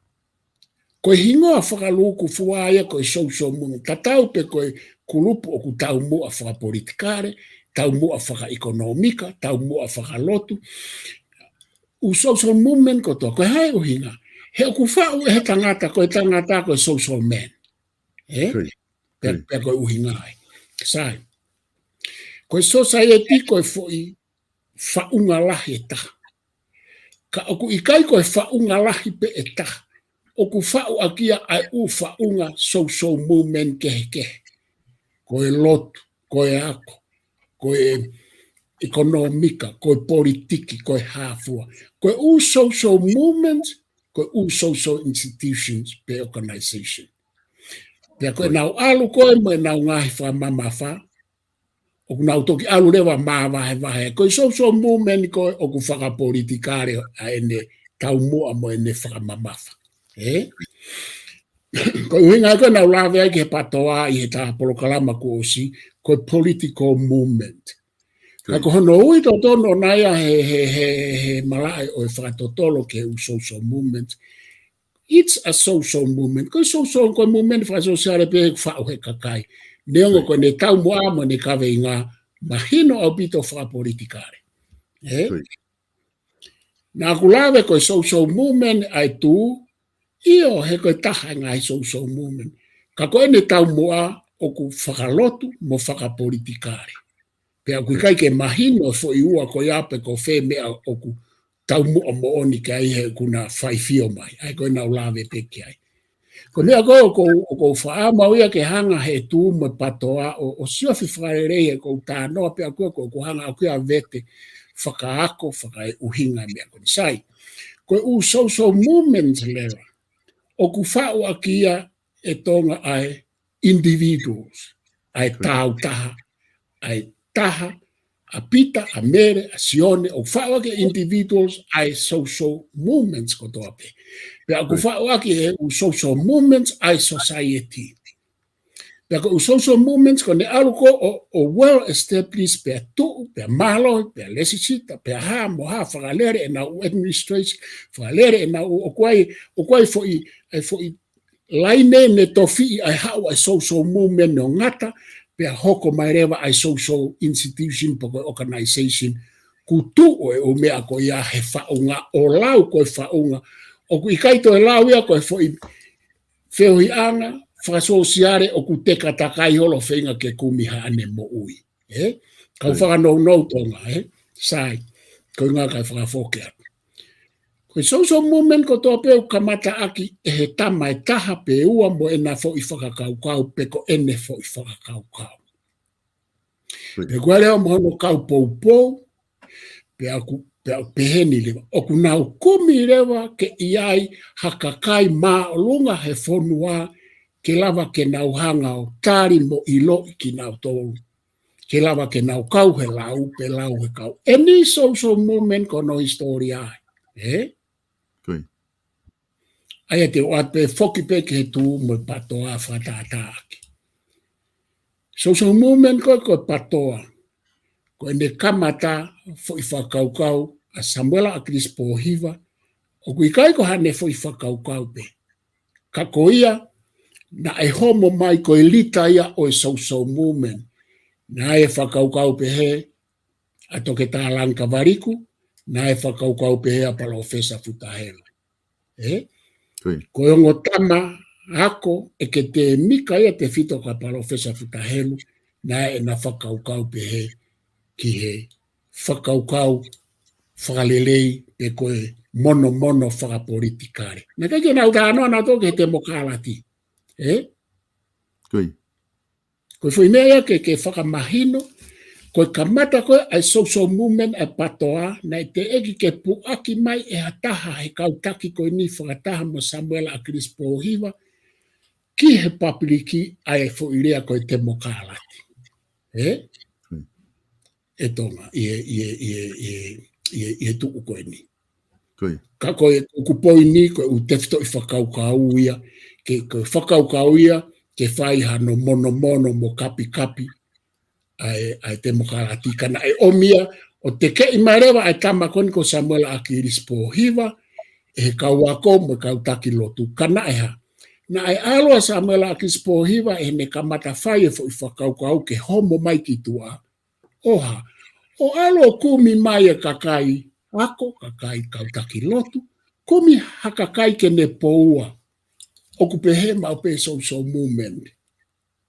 Ko e hingoa fakalūkufua ia ko e social movement. Tatau pē ko e kulupu ʻoku taumuʻa fakapolitikale, taumuʻa fakaʻekonōmika, taumuʻa fakalotu. ʻŪ social movement kotoa, ko e hā e ʻuhinga? He ʻoku faʻu ʻe he tangata, ko e tangata ko e social man. Ē? Ko ia. Pea, ko ia. Pea ko e ʻuhinga ai. Sai. Ko e society ko e foʻi faʻunga lahi ʻe taha. Ka ʻoku ʻikai ko e faʻunga lahi pē ʻe taha. ʻOku faʻu ʻaki ia ʻa e ʻū faʻunga social movement kehekehe. Ko e lotu, ko e ako, ko e ʻekonōmika, ko e politiki, ko e hā fua. Ko e ʻū social movement, ko e ʻū social institutions pe organization. Pea ko ʻenau ʻalu ko ē mo ʻenau ngaahi fakamamafa, ʻoku nau toki ʻalu leva māvahevahe. Ko e social movement ko ē ʻoku fakapolitikale ʻa ʻene taumuʻa mo ʻene fakamamafa. Ē? Ko e ʻuhinga ko ē naʻa ku lave ai ki he PATOA ʻi he taha polokalama kuo ʻosi, ko e political movement. Ka ko hono ui totonu ʻona ia he, he, he, he malaʻe ʻo e fakatotolo ki he ʻū social movement. It's a social movement. Ko e social, ko e movement fakasōsiale pē ʻoku faʻu ʻe he kakai. Neongo ko ʻene taumuʻa mo ʻene kaveinga mahino ʻaupito fakapolitikale. Ē? Naʻa ku lave ko e social movement ʻa e tū, ʻio he ko e taha e ngaahi social movement. Ka ko ʻene taumuʻa ʻoku fakalotu mo fakapolitikale. Pea ʻoku ʻikai ke mahino e foʻi ua ko ia pe ko fē meʻa ʻoku taumuʻa moʻoni ki ai he ʻoku na faifio mai. ʻA ia ko ʻena u lave pē ki ai. Ko e meʻa ko ē ʻoku ou, ʻoku ou fakaʻamu au ia ke hanga he tū mo e PATOA ʻo, ʻo siofi fakalelei he ʻoku ou talanoa pē au ko ē ʻoku, ʻoku hanga au ko ē ʻo vete fakaako, fakaeʻuhinga meʻa ko eni. Sai. Ko e ʻū social movement leva ʻoku faʻu ʻaki ia ʻe Tonga ʻa e individuals, ʻa e tāutaha, ʻa e taha, ʻa Pita, ʻa Mele, ʻa Sione, ʻoku faʻu ʻaki e individuals ʻa e social movements kotoa pē. Pea ʻoku faʻu ʻaki e ʻū social movements ʻa e society. Pea ko e ʻū social movements ko ʻene ʻalu ko ē ʻo, ʻo well established pea tuʻu, pea mālohi, pea lesisita, pea hā mo hā fakalele ʻenau administration, fakalele ʻenau ʻū, ʻoku ʻi ai, ʻoku ʻi ai foʻi, ʻa e foʻi laine ne tofiʻi ai haʻu ʻa e social movement ʻo ngata, pea hoko mai leva ʻa e social institution pe ko e organization, kuo tuʻu ʻa e ʻū meʻa ko ia he faʻunga ʻo lau ko e faʻunga. ʻOku ʻikai toe lau ia ko e foʻi feohiʻanga fakasōsiale ʻoku teka takai holo feinga ke kumi haʻane moʻui. ʻE? Kau fakanounou Tonga, ʻe? Sai, ko e ʻuhinga kae fakafoki atu. Ko e social movement kotoa pē ʻoku kamataʻaki ʻe he tama ʻe taha pe ua mo ʻena foʻi fakakaukau pe ko ʻene foʻi fakakaukau. Pe ko e lea mo hono kau poupou, pea ʻoku, pea ʻoku peheni leva. ʻOku nau kumi leva ke ʻi ai ha kakai māʻolunga he fonua ke lava ke nau hanga ʻo tali mo ʻiloʻi kinautolu. Ke lava ke nau kau he lau, pe lau he kau. ʻEni social movement ko hono hisitōlia ai. ʻE? ʻA ia te u ʻoatu pē foki pē ki he tū mo e PATOA fakatātāʻaki. Social movement ko e, ko e PATOA. Ko ʻene kamata foʻi fakakaukau ʻa Samuela ʻAkilisi Pōhiva. ʻOku ʻikai ko haʻane foʻi fakakaukau pē. Ka ko ia, naʻe homo mai ko e lita ia ʻo e social movement. Naʻe fakakaukau pehē ʻa Toketā Langikavaliku, naʻe fakakaukau pehē ʻa Palōfesa Futa Helu. ʻE? Ko e ongo tama ako ʻeketēmika ia tefito kia Palōfesa Futa Helu, naʻe ʻena fakakaukau pehē ki he fakakaukau fakalelei pe ko e monomono fakapolitikale. Naʻe ʻikai ke nau talanoa nautolu ki he temokalati. ʻE? Ko e foʻi meʻa ia ke, ke fakamahino, ko e kamata ko ē ʻa e social movement ʻa e PATOA, naʻe teʻeki ke puʻaki mai ʻe ha taha he kau taki ko eni fakataha mo Samuela ʻAkilisi Pōhiva, ki he pāpiliki ʻa e foʻi lea ko e temokalati. ʻE? ʻE Tonga, ʻi he, ʻi he, ʻi he, ʻi he, ʻi he, ʻi he tuʻu ko eni. Ka ko e, ʻoku poini, ko e ʻū tefitoʻi fakakaukau ia, ke, ko e fakakaukau ia, ke fai hano monomono mo kapikapi, ʻa e, ʻa e temokalati ka naʻe ʻomi ia, ʻo tekeʻi mai leva ʻa e tama ko eni ko Samuela ʻAkilisi Pōhiva, ʻe he kau ako mo e kau taki lotu ka naʻe hā. Naʻe ʻalu ʻa Samuela ʻAkilisi Pōhiva, ʻi heʻene kamata fai e foʻi fakakaukau ke homo mai ki tuʻa, ʻo hā, ʻo ʻalu ʻo kumi mai e kakai ako, kakai kau taki lotu, kumi ha kakai ke ne poua, ʻoku pehē maʻu pē social movement,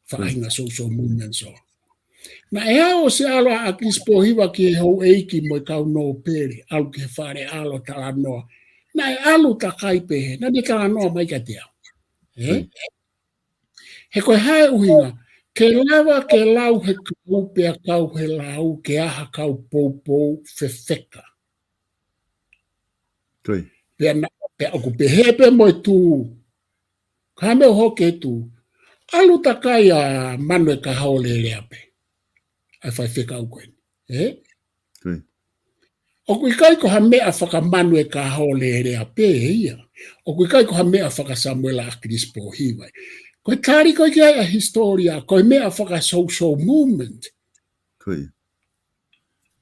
faʻahinga social movement so. Naʻe ʻosi ʻalu ʻa ʻAkilisi Pōhiva ki he houʻeiki mo e kau nōpele, ʻalu ki he fale ʻalo talanoa. Naʻe ʻalu takai pehē, naʻa ne talanoa mai kiate au. ʻE? He ko e hā e ʻuhinga, ke lava ke lau he kau pea kau he lau, ke ʻi ai ha kau poupou fefeka. Pea na, pea ʻoku pehē pē mo e tū, ka me o hoke tū, ʻalu takai ʻa Manuekahaʻu Leleape. ʻA e faifekau ko eni. ʻE? ʻOku ʻikai ko ha meʻa fakaManuekahaʻu Leleape ia. ʻOku ʻikai ko ha meʻa fakaSamuela ʻAkilisi Pōhiva. Ko e tali ko ē ki ai ʻa e hisitōlia, ko e meʻa fakasocial movement.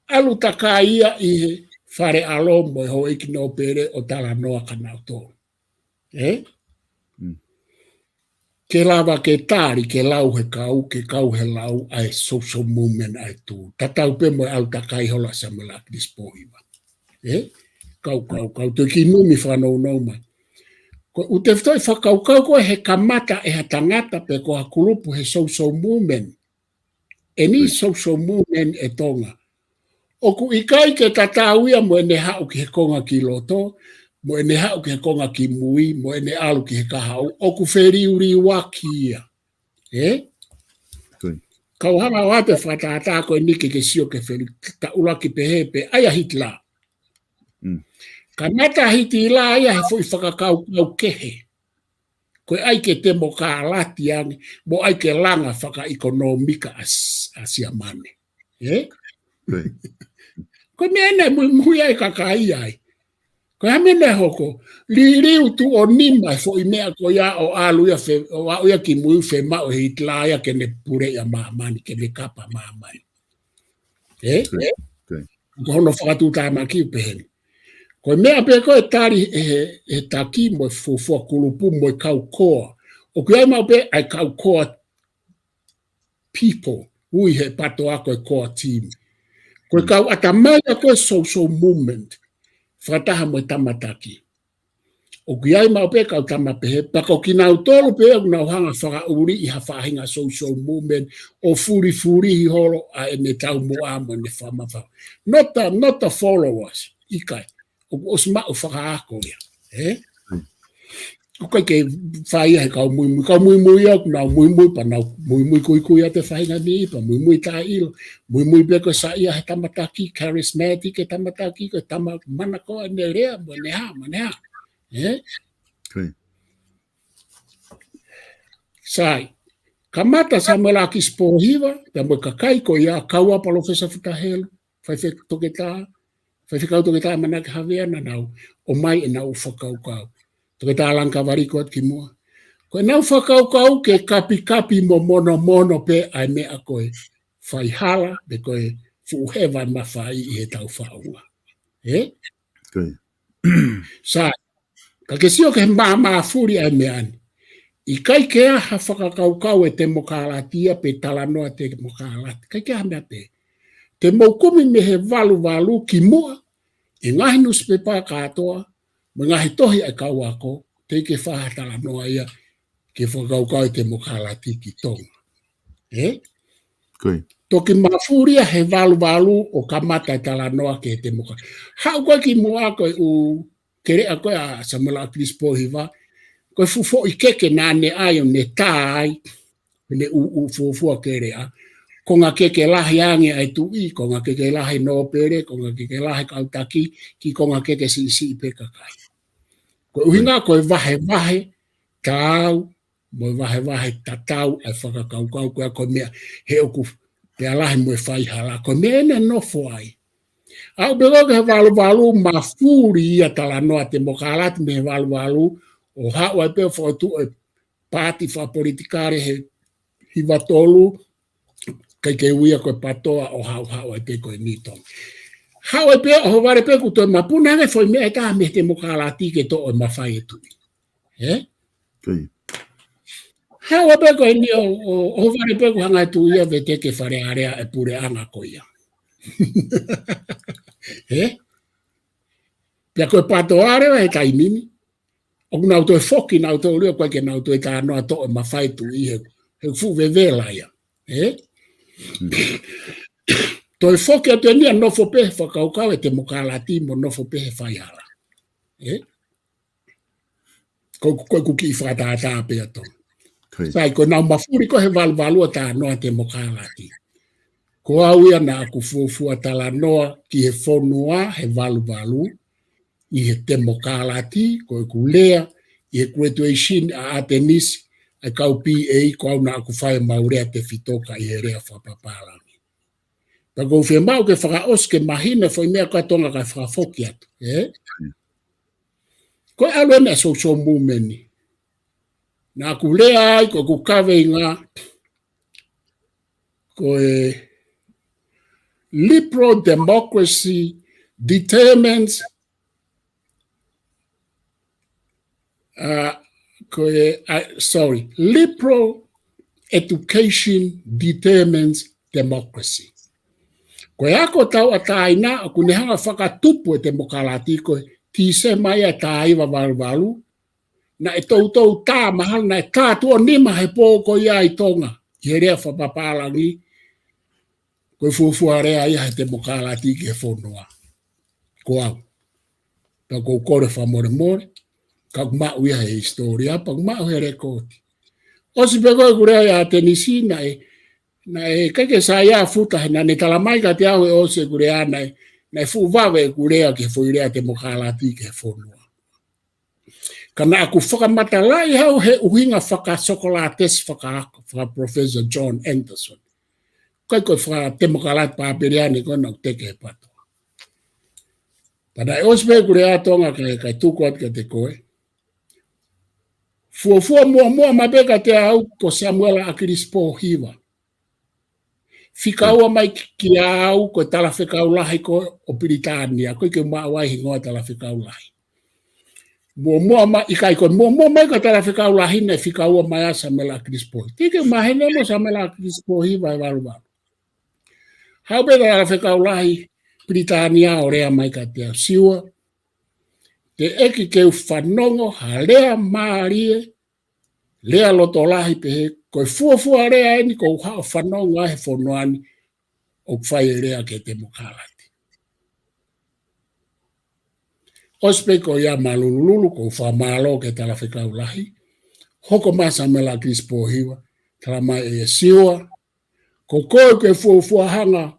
ʻAlu takai ia ʻi he fale ʻalo mo e houʻeiki nōpele ʻo talanoa kia nautolu. ʻE? Ke lava ke tali, ke lau he kau, ke kau he lau ʻa e social movement ʻa e tū. Tatau pē mo e ʻalu takai holo ʻa Samuela ʻAkilisi Pōhiva. ʻE? Kau, kau, kau, toe kiʻi numi fakanounou mai. Ko e ʻū tefitoʻi fakakaukau ko ē he kamata ʻe ha tangata pe ko ha kulupu he social movement. ʻEni social movement ʻe Tonga. ʻOku ʻikai ke tatau ia mo ʻene haʻu ki he konga ki loto, mo ʻene haʻu ki he konga ki mui, mo ʻene ʻalu ki he kahaʻu, ʻoku feliuliuaki ia. ʻE? Kau hanga ʻo ʻoatu e fakatātā ko eni ke ke sio ki he feliu, taʻulaki pehē pē, ʻa ia Hitler. Kamata Hitler ia he foʻi fakakaukau kehe. Ko e ʻai ke temokalati ange, mo ʻai ke langa fakaʻekonōmika ʻa S-, ʻa Siamane. ʻE? Ko e meʻa naʻe muimui ai e kakai ai. Ko e hā e meʻa naʻe hoko, liliu tuʻo nima e foʻi meʻa ko ia ʻo ʻalu ia fe-, ʻo aʻu ia ki mui ʻo femaʻu ʻe Hitler ia ke ne puleʻi ʻa māmani, ke ne kapa māmani. ʻE? Ko hono fakatuʻutāmaki pehē ni. Ko e meʻa pē ko ē tali ʻe he, he taki mo e fuofua kulupu mo e kau koa. ʻOku ʻi ai maʻu pē ʻa e kau core people, ui he PATOA ko e core team. Ko e kau ʻatamai ia ko e social movement, fakataha mo e tama taki. ʻOku ʻi ai maʻu pē kau tama pehē, pea ko kinautolu pē ʻoku nau hanga fakaʻuli ʻi ha faʻahinga social movement ʻo fulifulihi holo ʻa ʻene taumuʻa mo ʻene fakamafao. Not the, not the followers, ʻikai. ʻOku ʻosi maʻu fakaako ia, ē? ʻOku ʻikai ke fai ia he kau muimui, kau muimui ia ʻoku nau muimui pea nau muimui kuikui ʻa e faʻahinga ni, pea muimui taʻeʻilo, muimui pē ko e saiʻia he tama taki, charismatic e tama taki, ko e tama manakoa ʻene lea, mo ʻene hā, mo ʻene hā. Ē? Sai, kamata Samuela ʻAkilisi Pōhiva, pea mo e kakai ko ia, kau ai Palōfesa Futa Helu, faifekau toketā, faifekau toketā Manake Havea, naʻa nau ʻomai ʻenau fakakaukau. Toketā Langikavaliʻi ko atu kimuʻa. Ko ʻenau fakakaukau ke kapikapi mo monomono pē ʻa e meʻa ko e faihala, pe ko e fuʻu heva mafai ʻi heʻetau faʻunga. Ē? Sai, ka ke sio ki he māmāfuli ʻa e meʻa ni. ʻIkai ke ʻi ai ha fakakaukau ʻa e temokalati ia pe talanoa temokalati. ʻIkai ke ʻi ai ha meʻa pehē. Te mou kumi mei he valuvalu kimuʻa, ʻi he ngaahi nusipepa kātoa, mo e ngaahi tohi ʻa e kau ako, teʻeki ke fai ha talanoa ia ki he fakakaukau ʻa e temokalati ki Tonga. Ē? Toki mafuli ia he valuvalu ʻo kamata e talanoa ki he temokalati. Haʻu ko ē kimuʻa ko e ʻū keleʻa ko ē ʻa Samuela ʻAkilisi Pōhiva, ko e fuʻu foʻi keke naʻa ne ʻai ʻo ne tā ai, ʻene ʻū, ʻū fuofua keleʻa. Konga keke lahi ange ʻa e tuʻi, konga keke lahi nōpele, konga keke lahi kau taki, ki he konga keke siʻisiʻi pē kakai. Ko e ʻuhinga ko e vahevahe, taau, mo e vahevahe tatau ʻa e fakakaukau ko ia ko e meʻa he ʻoku pea lahi mo e faihala ko e meʻa ʻene nofo ai. Aʻu pē ko ē ki he valuvalu mafuli ia talanoa temokalati mei he valuvalu ʻo haʻu ai pē ʻo fokotuʻu e paati fakapolitikale he hiva tolu, ʻikai ke ui ia ko e PATOA ʻo haʻu haʻu ai pē ko eni Tonga. Haʻu ai pē ʻo ʻohovale pē kuo toe mapuna ange foʻi meʻa ʻe taha mei he temokalati ke toʻo e mafai e tuʻi. Ē? Haʻu ai pē ko eni ʻo, ʻo, ʻohovale pē kuo hanga e tuʻi ia ʻo veteki e Fale Alea e puleʻanga ko ia. Ē? Pea ko e PATOA leva he taimi ni. ʻOku nau toe foki, nau toe ʻuluʻi, ʻoku ʻikai ke nau toe talanoa toʻo e mafai tuʻi he, he fuʻu vevela ia. Ē? Toe foki atu eni ʻo nofo pē he fakakaukau e temokalati mo nofo pē he faihala. Ē? Ko, ko ʻeku kiʻi fakatātā pē ʻa Tonga. Sai, ko ʻenau mafuli ko ē he valuvalu ʻo talanoa temokalati. Ko au ia naʻa ku fuofua talanoa ki he fonua he valuvalu, ʻi he temokalati, ko ʻeku lea, ʻi he graduation ʻa ʻAtenisi, ʻa e kau BA, ko au naʻa ku fai ʻemau lea tefito ka ʻi he lea fakapapālangi. Pea ʻoku ou fiemaʻu ke fakaʻosi ke mahino e foʻi meʻa ko ē ʻa Tonga kae fakafoki atu, ē? Ko e ʻalu eni ʻa e social movement ni. Naʻa ku lea ai, ko ʻeku kaveinga, ko e liberal democracy determines, uh, ko e, uh, sorry, liberal education determines democracy. Ko e ako tauʻatāina, ʻoku ne hanga fakatupu e temokalati ko e Tīsema ia taha hiva valu valu, naʻe toutou tā mahalo, naʻe tā tuʻo nima he pō ko ia ʻi Tonga, ʻi he lea fakapapālangi, ko e fuofua lea ia he temokalati ki he fonua. Ko au. Pea ʻoku ou kole fakamolemole, ka ʻoku maʻu ia he hisitōlia, pea ʻoku maʻu he lekooti. ʻOsi pē ko ē ʻeku lea ʻi ʻAtenisi naʻe, naʻe ʻikai ke saiʻia ʻa Futa he naʻa ne tala mai kiate au he ʻosi ʻeku lea naʻe, naʻe fuʻu vave ʻeku lea ki he foʻi lea temokalati ki he fonua. Ka naʻa ku fakamatalaʻi au he ʻuhinga fakasokolatesi faka, faka Professor John Anderson. ʻIkai ko e fakatemokalati Papeliane ko ē naʻa ku teke he PATOA. Pea naʻe ʻosi pē ʻeku lea Tonga kae, kae tuku atu kiate koe. Fuofua muʻomuʻa mai pē kiate au ko Samuela ʻAkilisi Pōhiva. Fika ua mai ki, kiate au ko e talafekau lahi ko ē ʻo Pilitānia, ʻoku ʻikai ke u maʻu ai hingoa talafekau lahi. Muʻomuʻa mai, ʻikai ko e muʻomuʻa mai ko e talafekau lahi naʻe fika ua mai ai ʻa Samuela ʻAkilisi Pōhiva. Teʻeki ke maheni mo Samuela ʻAkilisi Pōhiva ʻi he valu valu. Haʻu pē talafekau lahi Pilitānia ʻo lea mai kiate au, Siua, teʻeki ke u fanongo ha lea mālie, lea loto lahi pehē, ko e fuofua lea eni ʻoku ou haʻu ʻo fanongo ai he fonua ni, ʻoku fai e lea ki he temokalati. ʻOsi pē ko ia mālūlūlulu, ʻoku ou fakamālō ki he talafekau lahi. Hoko mai Samuela ʻAkilisi Pōhiva, tala mai ʻe ia, Siua, ko koe ʻoku ke fuofua hanga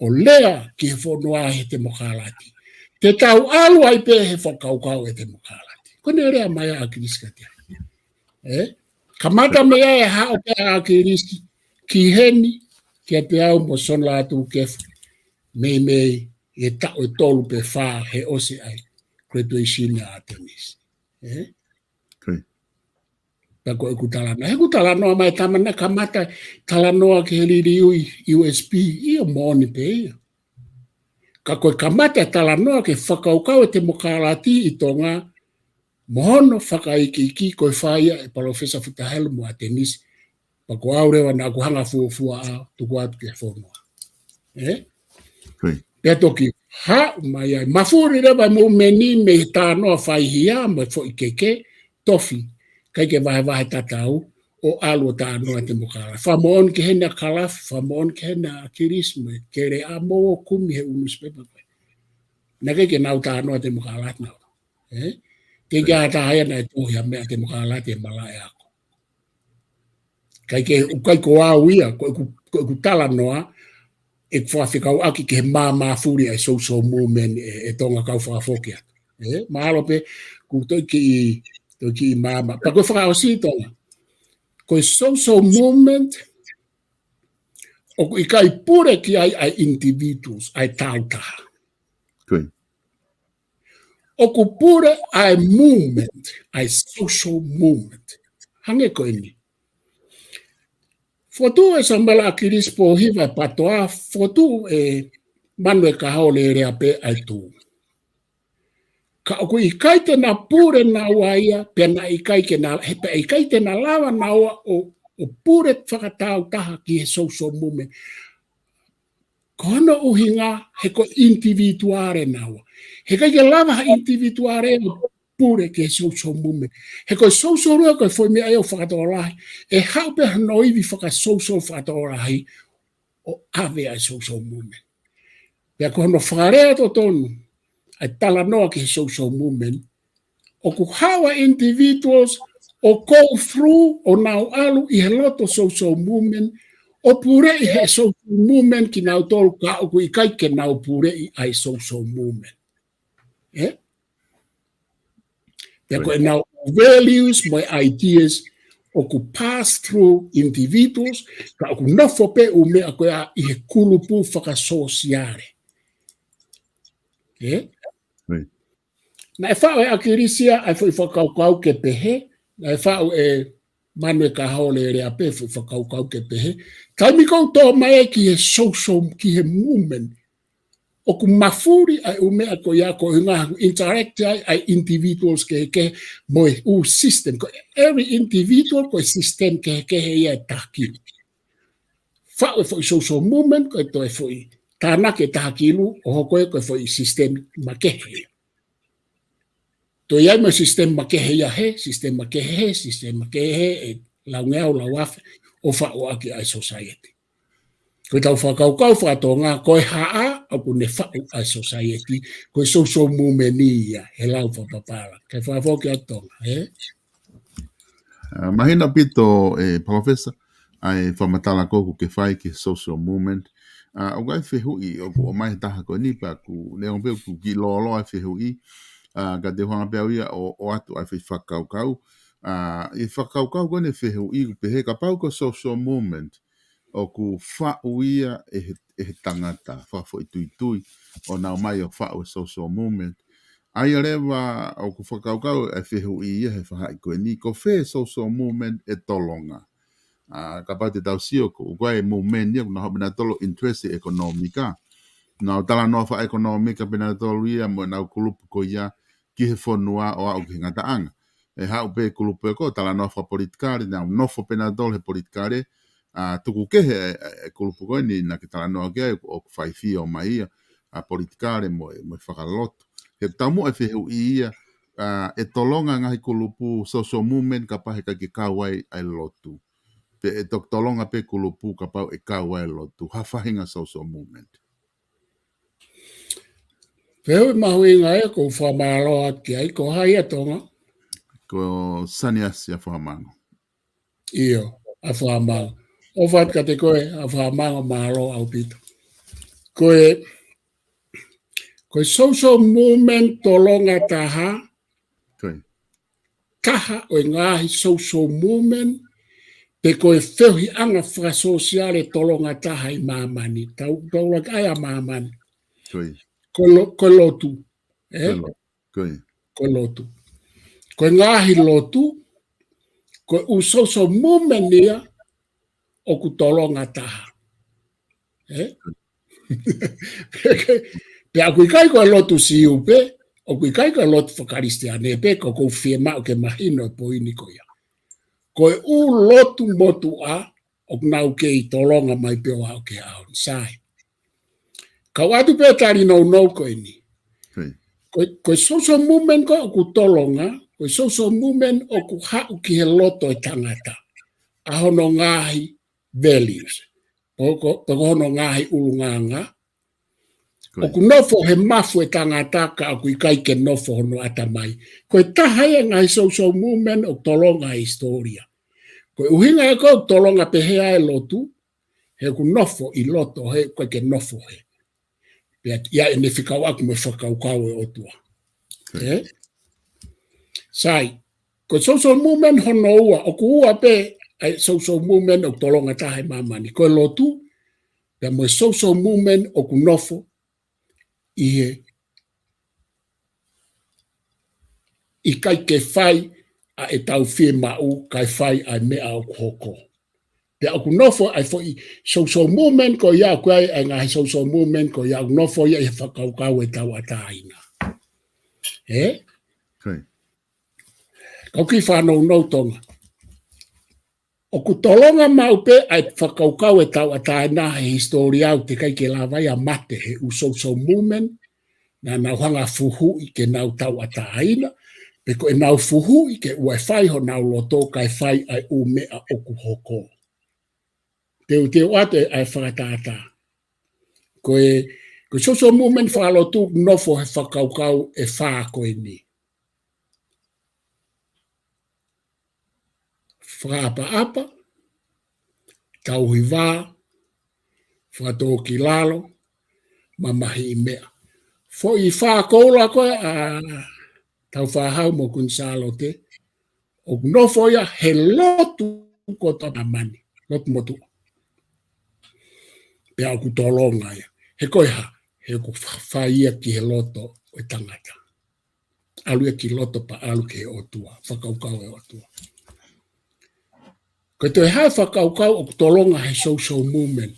ʻo lea ki he fonua he temokalati. Te tau ʻalu ai pē he fakakaukau e temokalati. Ko ʻene lea mai ʻa ʻAkilisi kiate au. Ē? Kamata mei ai e haʻu pē ʻa ʻAkilisi ki heni, kiate au mo Sona Lātūkefu, meimei ʻi he taʻu ʻe tolu pe fā he ʻosi ʻa e graduation ʻa ʻAtenisi. Ē? Pea ko ʻeku talanoa. He ʻeku talanoa mai, tama naʻe kamata talanoa ki he liliu ʻi U S P, ʻio, moʻoni pē ia. Ka ko e kamata e talanoa ki he fakakaukau e temokalati ʻi Tonga, mo hono fakaikiiki ko e fai ʻe Palōfesa Futa Helu mo ʻAtenisi, pea ko au leva naʻa ku hanga fuofua ʻo tuku atu ki he fonua. Ē? Pea toki haʻu mai ai. Mafuli leva e movement ni mei he talanoa faihia mo e foʻi keke, tofi, ʻikai ke vahevahe tatau, ʻo ʻalu ʻo talanoa temokalati. Fakamoʻoni ki heni ʻa Kalafi, fakamoʻoni ki heni ʻa ʻAkilisi, mo e kele ʻa mo kumi he ʻunusipepa ko ē. Naʻe ʻikai ke nau talanoa temokalati nautolu. Ē? Teʻeki ai ha taha ia naʻe tohi ha meʻa temokalati he malaʻe ako. ʻIkai ke, ʻikai ko au ia, ko ʻeku, ko ʻeku talanoa, ʻeku fakafekauʻaki ki he maama fuli ʻa e social movement ʻe, ʻe Tonga kau fakafoki atu. Ē? Mahalo pē, ʻoku toki, toki maama. Pea ko e fakaʻosi Tonga. Ko e social movement, ʻoku ʻikai pule ki ai ʻa e individuals, ʻa e tautaha. ʻOku pule ʻa e movement, ʻa e social movement. Hangē ko eni. Fokotuʻu ʻe Samuela ʻAkilisi Pōhiva e PATOA, fokotuʻu ʻe Manuʻekaho Leleape ʻa e tū. Ka ʻoku ʻikai te na pule naua ia, pea naʻe ʻikai ke na, he pea ʻikai te na lava naua ʻo, ʻo pule fakatautaha ki he social movement. Ko hono ʻuhinga, he ko e individual naua. He ʻikai ke lava ha individual ʻo pule ki he social movement. He ko e social movement ko e foʻi meʻa ia ʻoku fakatokolahi. ʻE haʻu pē hono ivi fakasocial fakatokolahi ʻo ʻave ʻa e social movement. Pea ko hono fakalea totonu ʻa e talanoa ki he social movement, ʻoku haʻu ʻa e individuals ʻo go through ʻo nau ʻalu ʻi he loto social movement, ʻo puleʻi he social movement kinautolu ka ʻoku ʻikai ke nau puleʻi ʻa e social movement. Ē? Pea ko ʻenau values mo e ideas ʻoku pass through individuals, ka ʻoku nofo pē ʻū meʻa ko ia ʻi he kulupu fakasōsiale. Ē? Naʻe faʻu ʻe ʻAkilisi ia ʻa e foʻi fakakaukau ke pehē, naʻe faʻu ʻe Manuʻekaho Leleape foʻi fakakaukau ke pehē. Taimi ʻoku tō mai ai ki he social, ki he movement, ʻoku mafuli ʻa e ʻū meʻa ko ia ko e ngaahi interact ai ʻa e individuals kehekehe mo e ʻū system. Ko every individual ko e system kehekehe ia ʻe taha kilu. Faʻu e foʻi social movement ko e toe foʻi tānaki ʻe taha kilu ʻo hoko ia ko e foʻi system makehe ia. Toe ʻi ai mo e system makehe ia he, system makehe he, system makehe he, ʻe laungeau, lauafe, ʻo faʻu ʻaki ʻa e society. Ko ʻetau fakakaukau faka-Tonga, ko e haʻa, ʻoku ne faʻu ʻa e society, ko e social movement ia, he lau fakapapālangi. Kae fakafoki atu Tonga, ē? ʻA, mahino ʻaupito, ē, Palōfesa, ʻa e fakamatala ko ē ʻoku ke fai ki he social movement. ʻA, ʻoku ʻi ai e fehuʻi, ʻoku ʻomai he taha ko eni pea ʻoku, neongo pē ʻoku kiʻi lōloa e fehuʻi, ʻa, ka te u hanga pē au ia ʻo, ʻoatu ʻa e foʻi fakakaukau. ʻA, ʻi he fakakaukau ko eni e fehuʻi, ʻoku pehē kapau ko e social movement, ʻoku faʻu ia ʻe he, ʻe he tangata, fakafoʻituitui, ʻo nau ō mai ʻo faʻu e social movement. ʻA ia leva ʻoku fakakaukau e fehuʻi ia he faʻahi ko eni, ko fē social movement ʻe tolonga. ʻA, kapau te tau sio ko, ʻoku ʻi ai e movement ia, ʻoku nau haʻu pē nautolu interest ʻekonōmika. Nau talanoa fakaʻekonōmika pē nautolu ia mo ʻenau kulupu ko ia, ki he fonua ʻo aʻu ki he ngataʻanga. ʻE haʻu pē kulupu ʻe ko e talanoa fakapolitikale, nau nofo pē nautolu he politikale, ʻa, tuku kehe e, e, e kulupu ko eni naʻa ke talanoa ki ai, ʻoku faifio mai ia, ʻa, politikale mo e, mo e fakalotu. He taumuʻa e fehuʻi ia, ʻa, ʻe tolonga ngaahi kulupu social movement kapau he ʻikai ke kau ai ʻa e lotu. Pe ʻe toki tolonga pē kulupu kapau ʻe kau ai e lotu. Ha faʻahinga social movement. Fehuʻi mahuʻinga ē, ʻoku ou fakamālō atu ki ai, ko hai ia Tonga? Ko Saniasi ʻa Fakamango. ʻIo, ʻa Fakamango. ʻOfa atu kiate koe, ʻa Fakamango, mālō ʻaupito. Ko e, ko e social movement tolonga taha, Ko e. taha ʻo e ngaahi social movement, pe ko e feohiʻanga fakasōsiale tolonga taha ʻi māmani. Tau, tau laka ai ʻa māmani. Ko e. Ko lo-, ko e lotu. ʻE? Ko e lo-, ko e. Ko e lotu. Ko e ngaahi lotu, ko e ʻū social movement ia ʻoku tolonga taha. ʻE? Pea ʻoku ʻikai ko e lotu Siu pē, ʻoku ʻikai ko e lotu fakakalisitiane pē, ka ʻoku ou fiemaʻu ke mahino e poini ko ia. Ko e ʻū lotu motuʻa, ʻoku nau kei tolonga mai pē ʻo aʻu ki he ʻaho ni, sai. Kau ʻoatu pē tali nounou ko eni. Ko e. Ko e, ko e social movement ko ē ʻoku tolonga, ko e social movement ʻoku haʻu ki he loto e tangata. ʻA hono ngaahi values. Pe ko, pe ko hono ngaahi ʻulungaanga. Ko e. ʻOku nofo he mafu e tangata ka ʻoku ʻikai ke nofo hono ʻatamai. Ko e taha ia e ngaahi social movement ʻoku tolonga he hisitōlia. Ko e ʻuhinga ia ko ē ʻoku tolonga pehē ai e lotu, he ʻoku nofo ʻi loto he, ʻoku ʻikai ke nofo he. Pea ʻi ai ʻene fekauʻaki mo e fakakaukau e ʻOtua. Ko e. ʻE? Sai, ko e social movement hono ua, ʻoku ua pē ʻa e social movement ʻoku tolonga taha ʻi māmani. Ko e lotu, pea mo e social movement ʻoku nofo ʻi he ʻikai ke fai ʻa ʻetau fiemaʻu, kae fai ʻa e meʻa ʻoku hoko. Pea ʻoku nofo ʻa e foʻi social movement ko ia, ʻoku ʻi ai ʻa e ngaahi social movement ko ia, ʻoku nofo ia ʻi he fakakaukau e tauʻatāina. ʻE? Ko e. Kau kiʻi fakanounou Tonga. ʻOku tolonga maʻu pē ʻa e fakakaukau e tauʻatāina he hisitōlia ʻoku teʻeki ke lava ia ʻo mate he ʻū social movement, naʻa nau hanga fuhuʻi ke nau tauʻatāina, pe ko ʻenau fuhuʻi ke ʻoua ʻe fai honau loto kae fai ʻa e ʻū meʻa ʻoku hoko. Te u, te u ʻoatu ʻa e fakatātā. Ko e, ko e social movement fakalotu nofo he fakakaukau ʻe fā ko eni. Fakaʻapaʻapa, tauhi vā, fakatōkilalo, mamahiʻi meʻa. Foʻi fā koula ko ē ʻa Tāufaʻāhau mo Kuini Sālote, ʻoku nofo ia he lotu kotoa ʻa māmani, lotu motuʻa. Pea ʻoku tolonga ia. He ko e hā, he ʻoku fa-, fai ia ki he loto ʻo e tangata. ʻAlu ia ki loto pea ʻalu ki he ʻOtua, fakakaukau e ʻOtua. Ko e toe hā e fakakaukau ʻoku tolonga he social movement?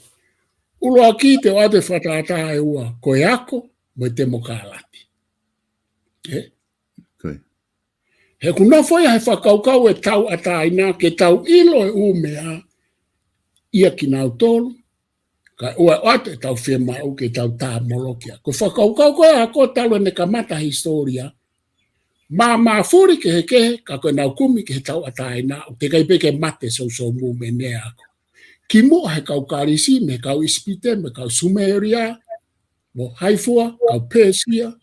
ʻUluaki te u ʻoatu e fakatātā ʻe ua, ko e ako mo e temokalati. ʻE? Ko e. He ʻoku nofo ia he fakakaukau e tauʻatāina ke tau ʻilo e ʻū meʻa ia kinautolu, kae ʻoua ʻe ʻoatu ʻetau fiemaʻu ke tau tāmolokia. Ko e fakakaukau ko ē ʻa e ako talu ʻene kamata he hisitōlia, māmāfuli kehekehe, ka ko ʻenau kumi ki he tauʻatāina, ʻoku teʻeki ai pē ke mate social movement e ako. Kimuʻa he kau Kalisi, mei he kau ʻIsipite, mei he kau Sumelia, mo hai fua, kau Pēsia,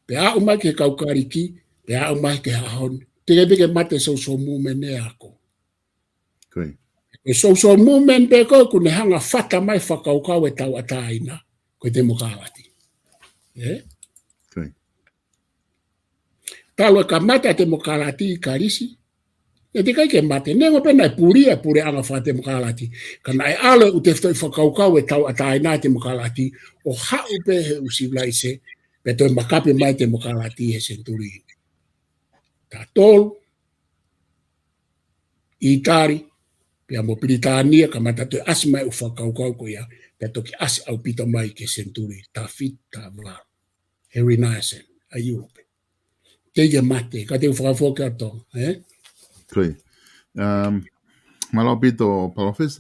pea aʻu mai ki he kau Kalisi, pea aʻu mai ki he ʻaho ni. Teʻeki ai pē ke mate social movement e ako. Ko e. Ko e social movement pē ko ē ʻoku ne hanga fata mai fakakaukau e tauʻatāina, ko e temokalati. ʻE? Ko e. Talu e kamata e temokalati ʻi Kalisi, ʻe teʻeki ai ke mate, neongo pē naʻe pulia e puleʻanga fakatemokalati, ka naʻe ʻalu e ʻū tefitoʻi fakakaukau e tauʻatāina e temokalati, ʻo haʻu pē he ʻū sivilaise, pea toe makape mai e temokalati he senituli taha tolu, ʻItali, pea mo Pilitānia, kamata toe ʻasi mai e ʻū fakakaukau ko ia, pea toki ʻasi ʻaupito mai ki he senituli taha fitu, taha valu. He Renaissance. ʻa ʻIulope. Teʻeki ke mate, ka te u fakafoki atu, ē? Ko ia. Um, mālō ʻaupito, Palōfesa.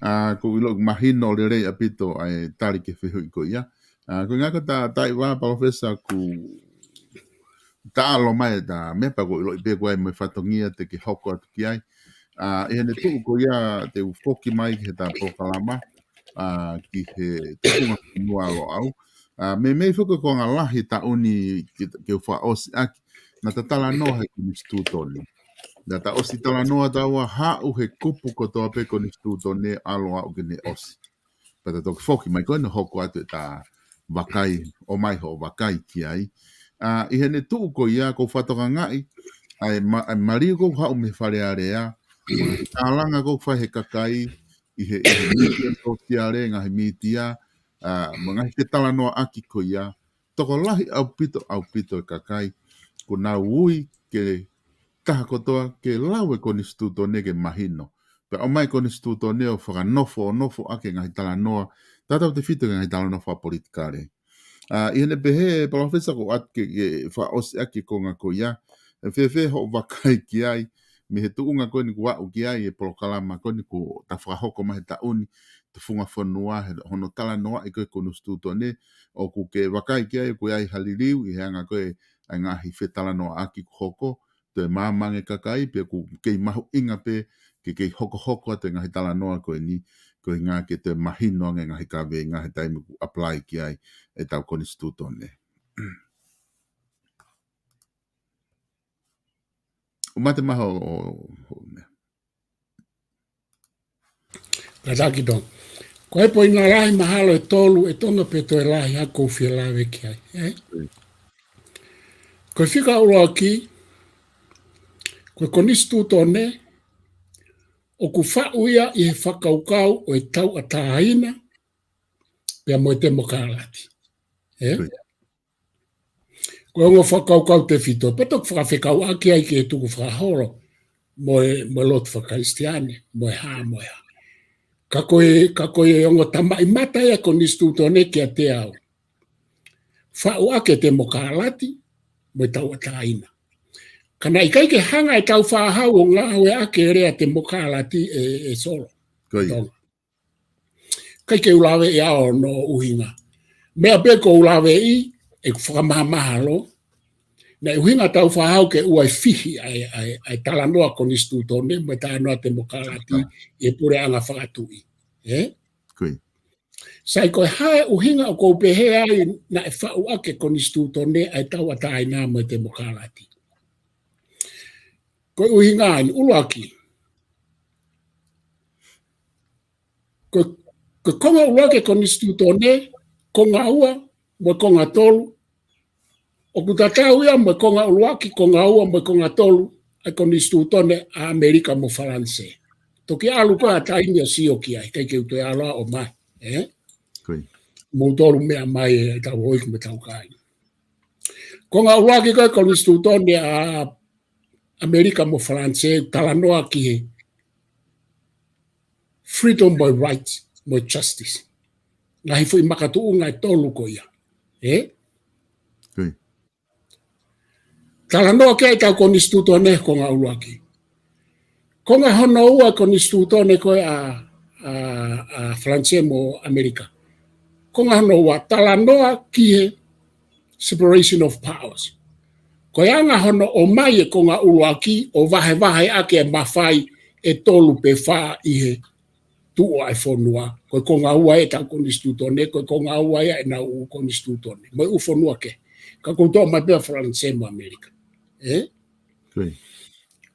Uh, ʻoku ou ʻilo ʻoku mahino lelei ʻaupito ʻa e tali ki he fehuʻi ko ia. Uh, ko e ngaahi ko ē ta, ta i vā, Palōfesa, ʻoku taʻalo mai ʻeta meʻa pea ʻoku ou ʻiloʻi pē ʻoku ʻi ai mo e fatongia te ke hoko atu ki ai. Uh, ʻi heʻene tuʻu ko ia te u foki mai ki heʻeta polokalama, uh, ki he tufunga fonua ʻa Loʻau. Uh, meimei foki ko e konga lahi taʻu ni ke, ke u fakaʻosi ʻaki, naʻa ta talanoa he konisitūtone. Naʻa ta ʻosi talanoa taua haʻu he kupu kotoa pē konisitūtone ʻalu ʻo aʻu ki heʻene ʻosi. Pea ta toki foki mai ko ē ʻo hoko atu ʻeta vakai, ʻomai hoʻo vakai ki ai. Uh, ʻi heʻene tuʻu ko ia ʻoku ou fakatokangaʻi, ʻa e ma-, ʻa e mali ʻoku haʻu mei Fale Alea, ʻa e tālanga ʻoku fai he kakai, ʻi he, ʻi he mītia sōsiale, ngaahi mītia, uh, mo e ngaahi fetalanoaʻaki ko ia, tokolahi ʻaupito, ʻaupito e kakai, ʻoku nau ui ke taha kotoa ke lau e konisitūtone ke mahino. Pea ʻomai konisitūtone ʻo fakanofo, ʻo nofo ʻaki e ngaahi talanoa, tautautefito ki he ngaahi talanoa fakapolitikale. Uh, ʻi heʻene pehē, Palōfesa, ʻoku ou ʻoatu ke, ke fakaʻosi ʻaki e konga ko ia, ʻe fēfē hoʻo vakai ki ai, mei he tuʻunga ko eni ʻoku aʻu ki ai e polokalama ko eni ʻoku ta fakahoko mai he taʻu ni, tufunga fonua, he hono talanoaʻi ko ē konisitūtone, ʻoku ke vakai ki ai ʻoku ʻi ai ha liliu ʻi he anga ko ē ʻa e ngaahi fetalanoaʻaki ʻoku hoko, toe maama ange kakai, pea ʻoku kei mahuʻinga pē ke kei hokohoko atu e ngaahi talanoa ko eni, ko e ʻuhinga ke toe mahino ange ngaahi kaveinga he taimi ʻoku apply ki ai ʻetau konisitūtone. ʻO mate maha ʻo, ʻo, ʻo meʻa. Kātaki Tonga. Ko e poini lahi mahalo ʻe tolu ʻe Tonga pe toe lahi ʻoku ou fie lave ki ai, ē? Mm. Ko e fika ʻuluaki, ko e konisitūtone, ʻoku faʻu ia ʻi he fakakaukau ʻo e tauʻatāina, pea mo e temokalati. Ē? Mm. Ko e ongo fakakaukau tefito, pea toki fakafekauʻaki ai ki he tukufakaholo, mo e, mo e lotu fakakalisitiane, mo e hā, mo e hā. Ka ko e, ka ko e ongo tamaʻimata ia konisitūtone kiate au. Faʻu ʻaki e temokalati, mo e tauʻatāina. Ka naʻe ʻikai ke hanga ʻe Tāufaʻāhau ʻo ngāueʻaki e lea temokalati ē, ē Solo. Ko ia. Tonga. ʻIkai ke u laveʻi au hono ʻuhinga. Meʻa pē ʻoku ou laveʻi, ʻeku fakamahamahalo, naʻe ʻuhinga Tāufaʻāhau ke ʻoua ʻe fihi ʻa e, ʻa e, ʻa e talanoa konisitūtone, mo e talanoa temokalati, ʻi he puleʻanga fakatuʻi. Ē? Ko ia. Sai, ko e hā e ʻuhinga ʻoku ou pehē ai naʻe faʻu ʻaki e konisitūtone ʻa e tauʻatāina mo e temokalati. Ko e ʻuhinga eni, ʻuluaki. Ko, ko e konga ʻuluaki e konisitūtone, konga ua, mo e konga tolu. ʻOku tatau ia mo e konga ʻuluaki, konga ua, mo e konga tolu, ʻa e konisitūtone ʻa ʻAmelika mo Falanisē. Toki ʻalu ko ē ha taimi ʻo sio ki ai, ʻikai ke u toe ʻalu ʻo ʻomai, ē? Ko ia. Mou tolu meʻa mai ē, tau hoi ki mo tau kai. Konga ʻuluaki ko ē konisitūtone ʻa ʻAmelika mo Falanisē, talanoa ki he freedom mo e rights, mo e justice. Ngaahi foʻi makatuʻunga ʻe tolu ko ia. Ē? Ko ia. Talanoa ki ai ʻetau konisitūtone konga ʻuluaki. Konga hono ua konisitūtone ko ē ʻa, ʻa, ʻa Falanisē mo ʻAmelika. Konga hono ua talanoa ki he separation of powers. Ko e anga hono ʻomai e konga ʻuluaki ʻo vahevahe ʻaki e mafai ʻe tolu pe fā ʻi he tuʻu ʻa e fonua. Ko e konga ua ʻetau konisitūtone, ko e konga ua ia ʻenau ʻū konisitūtone. Mo e ʻū fonua kehe. Ka ʻoku toʻo mai pē ʻa Falanisē mo ʻAmelika. Ē? Ko ia.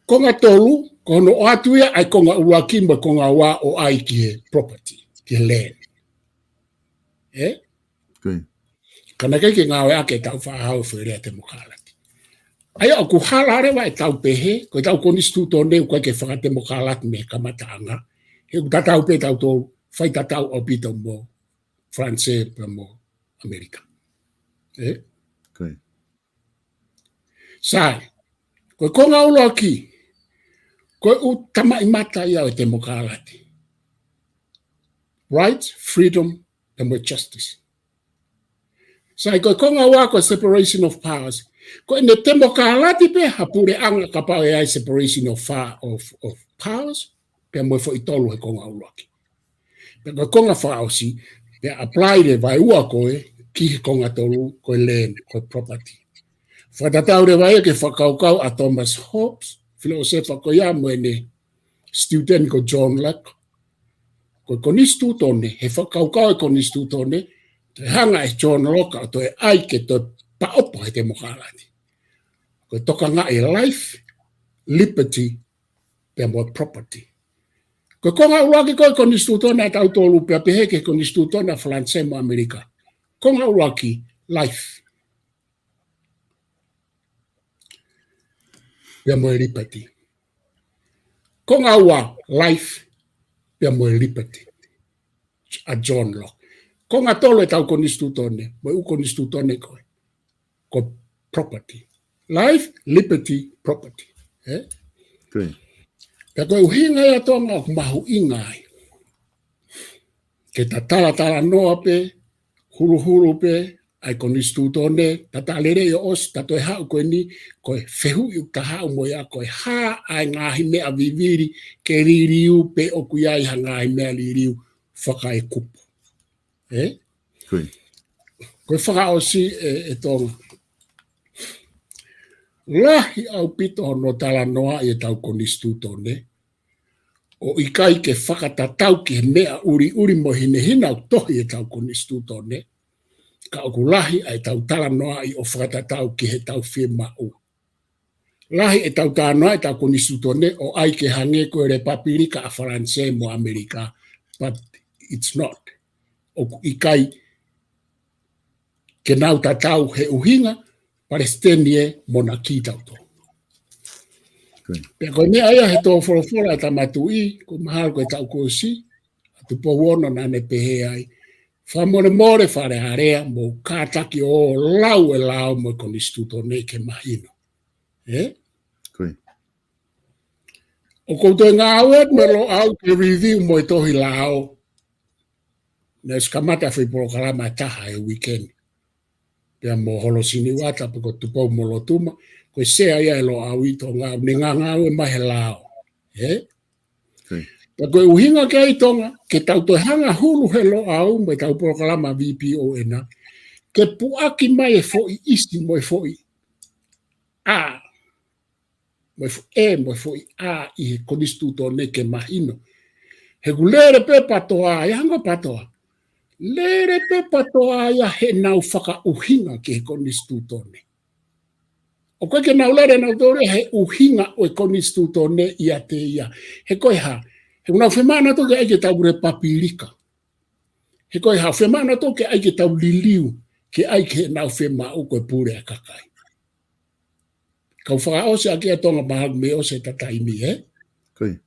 Konga tolu, ko hono ʻoatu ia ʻa e konga ʻuluaki mo e konga ua ʻo ʻai ki he property, ki he land. Ē? Ko ia. Ka naʻe ʻikai ke ngāueʻaki ʻe Tāufaʻāhau e foʻi lea temokalati. ʻA ia ʻoku hala leva ʻetau pehē, ko ʻetau konisitūtone ʻoku ʻikai ke fakatemokalati mei he kamataʻanga. He ʻoku tatau pē tautolu, faitatau ʻaupito mo Falanisē pea mo ʻAmelika. Ē? Ko ia. Sai, ko e konga ʻuluaki, ko e ʻū tamaʻimata ia ʻo e temokalati. Rights, freedom, and justice. Sai, ko e konga ua ko e separation of powers. Ko ʻene temokalati pē ha puleʻanga kapau ʻe ʻi ai separation of, fa- of, of powers, pea mo e foʻi tolu he konga ʻuluaki. Pea ko e konga fakaʻosi, pea apply leva ʻe ua ko ē ki he konga tolu, ko e land, ko e property. Fakatatau leva ia ki he fakakaukau ʻa Thomas Hobbes, filōsefa ko ia mo ʻene student ko John Locke. Ko e konisitūtone, he fakakaukau ʻo e konisitūtone, toe hanga ʻe John Locke ʻo toe ʻai ke toe paʻopo he temokalati. Ko e tokangaʻi e life, liberty, pea mo e property. Ko e konga ʻuluaki ko e konisitūtone ʻa tautolu pea pehē ki he konisitūtone ʻa Falanisē mo ʻAmelika. Konga ʻuluaki, life. Pea mo e liberty. Konga ua, life, pea mo e liberty. ʻA John Locke. Konga tolu ʻetau konisitūtone, mo e ʻū konisitūtone ko ē. Ko e property. Life, liberty, property. Eh? Good. Pea ko e ʻuhinga ia Tonga ʻoku mahuʻinga ai. Ke ta talatalanoa pē, huluhulu pē, ʻa e konisitūtone, ta talele ʻo ʻosi, ta toe haʻu ko eni, ko e fehuʻi ʻoku ta haʻu mo ia, ko e hā ʻa e ngaahi meʻa vivili, ke liliu pē ʻoku ʻi ai ha ngaahi meʻa liliu, fakaekupu. Eh? Good. Ko e fakaʻosi ē, ē Tonga. Lahi ʻaupito hono talanoaʻi ʻetau konisitūtone, ʻo ʻikai ke fakatatau ki he meʻa ʻuliʻuli mo hinehina ʻoku tohi ʻetau konisitūtone, ka ʻoku lahi ʻa ʻetau talanoaʻi ʻo fakatatau ki heʻetau fiemaʻu. Lahi ʻetau talanoaʻi ʻetau konisitūtone ʻo ʻai ke hangē ko e Lepapilika ʻa Falanisē mo ʻAmelika, but it's not. ʻOku ʻikai ke nau tatau he ʻuhinga, palesiteni ē, monaki tautolu. Good. Pea ko e meʻa ia he tō folofola ʻa e Tama Tuʻi, ko mahalo ko e taʻu kuo ʻosi, ʻa Tupou Ono naʻa ne pehē ai, fakamolemole Fale Alea, mou kātaki ʻo lau e lao mo e konisitūtone ke mahino. Eh? Good. ʻOku ou toe ngāue mo e Loʻau ke review mo e tohi lao. Naʻe ʻosi kamata e foʻi polokalama ʻe taha he weekend. Pea mo Holosini Uata, pea ko Tupou Molotuma, ko e sea ia e Loʻau ʻi Tonga, ne ngāue mai he lao. Eh? Good. Pea ko e ʻuhinga ki ai Tonga, ke tau toe hanga hulu he Loʻau, mo ʻetau polokalama V P O N, ke puʻaki mai e foʻi ʻisi mo e foʻi ʻā, mo e foʻi ē, mo e foʻi ʻā ʻi he konisitūtone ke mahino. He ʻoku lele pē PATOA, ʻe hanga PATOA. Lele pē PATOA ia heʻenau fakaʻuhinga ki he konisitūtone. ʻOku ʻikai ke nau lele nautolu ia he ʻuhinga ʻo e konisitūtone ʻiate ia. He ko e hā, he ʻoku nau fiemaʻu nautolu ke ʻai ke tau Lepapilika. He ko e hā, fiemaʻu nautolu ke ʻai ke tau liliu, ke ʻai ke nau fiemaʻu ko e pule ʻa e kakai. Kau fakaʻosi ʻaki ʻa Tonga mahalo mei ʻosi ʻeta taimi, eh? Good.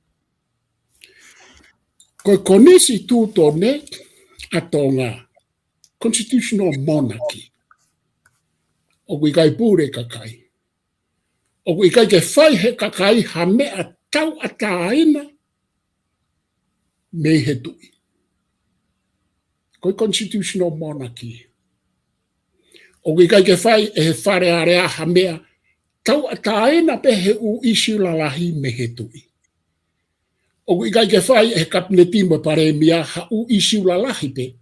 Ko e konisitūtone ʻa Tonga, constitutional monarchy. ʻOku ʻikai pule kakai. ʻOku ʻikai ke fai he kakai ha meʻa tauʻatāina mei he tuʻi. Ko e constitutional monarchy. ʻOku ʻikai ke fai ʻe he Fale Alea ha meʻa tauʻatāina pē he ʻū ʻīsiu lalahi mei he tuʻi. ʻOku ʻikai ke fai ʻe he Kapineti mo e Palēmia ha ʻū ʻīsiu lalahi pē,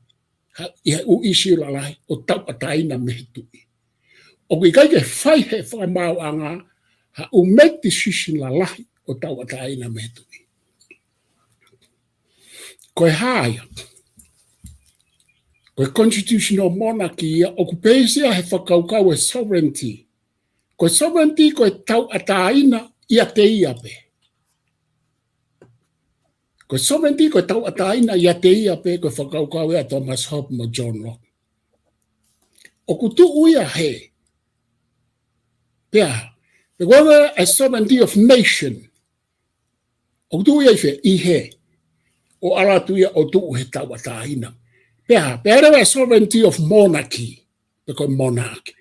ha, ʻi he ʻū ʻīsiu lalahi ʻo tauʻatāina mei he tuʻi. ʻOku ʻikai ke fai he fakamaauʻanga ha ʻū make decision lalahi ʻo tauʻatāina mei he tuʻi. Ko e hā ia? Ko e constitutional monarchy ia ʻoku peisi ia he fakakaukau e sovereignty. Ko e sovereignty ko e tauʻatāina ʻiate ia pē. Ko e sovereignty ko e tauʻatāina ʻiate ia pē, ko e fakakaukau ia ʻa Thomas Hobbes mo John Locke. ʻOku tuʻu ia he, pea, the word a sovereignty of nation. ʻOku tuʻu ia ʻi fē? ʻI hē. ʻO ʻalu atu ia ʻo tuʻu he tauʻatāina. Pea, pea leva e sovereignty of monarchy. Pe ko e monarchy.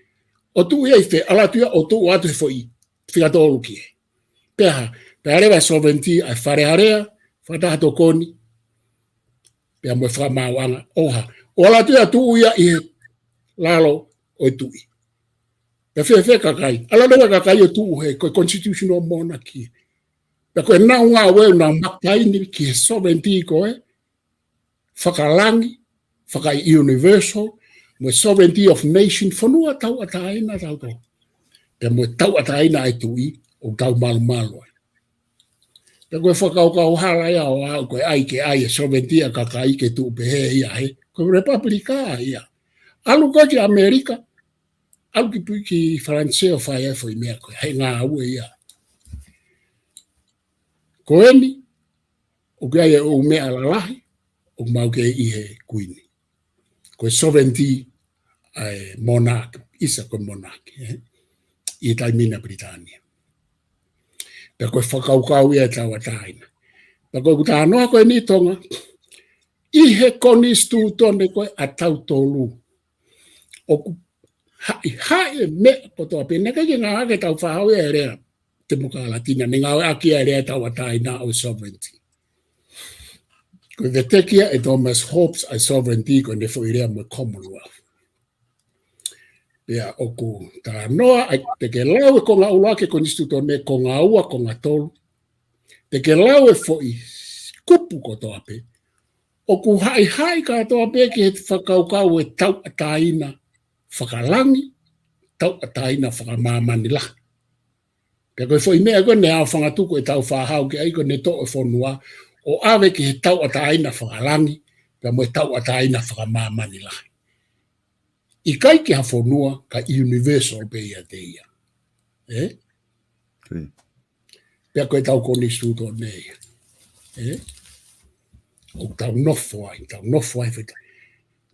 ʻO tuʻu ia ʻi fē? ʻAlu atu ia ʻo tuʻu atu he foʻi fika tolu ki hē. Pea, pea leva e sovereignty ʻa e Fale Alea, Fakataha Tokoni, pea mo e fakamaauʻanga ʻo hā. ʻO ʻalu atu ia tuʻu ia ʻi he lalo ʻo e tuʻi. Pea fēfē kakai? ʻAlu leva kakai ʻo tuʻu he, ko e constitutional monarchy. Pea ko ʻenau ngāue ʻoku nau makaini ki he sovereignty ko ē fakalangi, faka-universal, mo e sovereignty of nation, fonua tauʻatāina tautolu. Pea mo e tauʻatāina ʻa e tuʻi, ʻoku tau malumalu ai. Pea ko e fakakaukau hala ia ʻo aʻu ko e ʻai ke ʻai e sovereignty ʻa e kakai ke tuʻu pehē ia he, ko e Republika ia. ʻAlu ko ē ki ʻAmelika, ʻalu ki, ki Falanisē ʻo fai e foʻi meʻa ko ē, he ngāue ia. Ko eni, ʻoku ʻi ai e ʻū meʻa lalahi, ʻoku maʻu ki ai ʻe he kuini. Ko e sovereignty ʻa e monarch, ʻisa ko e monarch, ē? ʻI he taimi ni ʻa Pilitānia. Pea ko e fakakaukau ia e tauʻatāina. Pea ko ʻeku talanoa ko eni Tonga, ʻi he konisitūtone ko ē ʻa tautolu, ʻoku haʻihaʻi e meʻa kotoa pē, naʻe ʻikai ke ngāueʻaki ʻetau fakahau ia e lea temokalati, naʻe ngāueʻaki ia e lea tauʻatāina ʻo e sovereignty. Ko e veteki ia ʻe Thomas Hobbes ʻa e sovereignty ko ʻene foʻi lea mo e Commonwealth. Pea ʻoku talanoa, ʻai, te ke lau e konga ʻuluaki e konisitūtone, konga ua, konga tolu. Te ke lau e foʻi kupu kotoa pē, ʻoku haʻihaʻi kātoa pē ki he fakakaukau e tauʻatāina fakalangi, tauʻatāina fakamāmani lahi. Pea ko e foʻi meʻa ko ē naʻe ʻaofangatuku ʻetau fakahau ki ai ko ʻene toʻo e fonua ʻo ʻave ki he tauʻatāina fakalangi, pea mo e tauʻatāina fakamāmani lahi. ʻIkai ke ha fonua, ka universal pē ia te ia. Ē? Ē. Pea ko ʻetau konisitūtone ia. Ē? ʻOku tau nofo ai, tau nofo ai feta.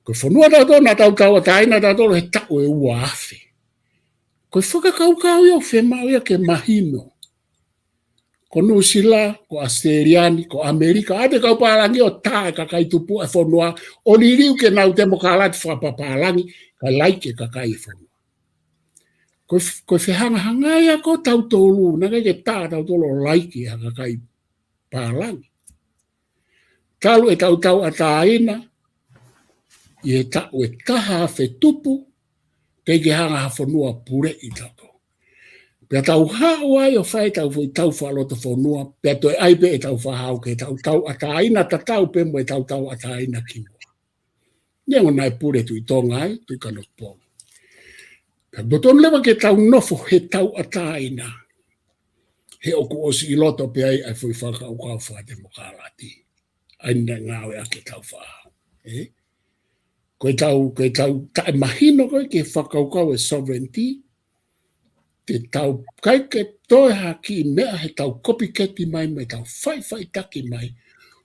Ko e fonua tautolu naʻa tau tauʻatāina tautolu he taʻu ʻe ua afe. Ko e fakakaukau ia ʻoku fiemaʻu ia ke mahino. Ko Nuʻusila, ko ʻAositelēlia ni, ko ʻAmelika, ʻa e kau pālangi ʻo tā e kakai tupu e fonua, ʻo liliu ke nau temokalati fakapapālangi, kae laiki e kakai e fonua. Ko e f-, ko e fehangahangai ia ko tautolu, naʻe ʻikai ke tā tautolu ʻo laiki ha kakai pālangi. Talu ʻetau tauʻatāina, ʻi he taʻu ʻe taha afe tupu, teʻeki hanga ha fonua puleʻi tautolu. Pea tau haʻu ai ʻo fai ʻetau foʻi tau fakalotofonua, pea toe ʻai pē ʻetau fakahau ke tau tauʻatāina tatau pē mo ʻetau tauʻatāina kimuʻa. Neongo naʻe pule Tuʻi Tonga ai, Tuʻi Kanopupongi. Pea totonu leva ke tau nofo he tauʻatāina. He ʻoku ʻosi ʻi loto pē ai ʻa e foʻi fakakaukau fakatemokalati. ʻA ia naʻe ngāueʻaki ʻetau fakahau. Ē? Ko ʻetau, ko ʻetau taʻemahino ko ē ki he fakakaukau e sovereignty, te tau ʻikai ke toe ha kiʻi meʻa he tau kopiketi mai, mo e tau faʻifaʻitaki mai,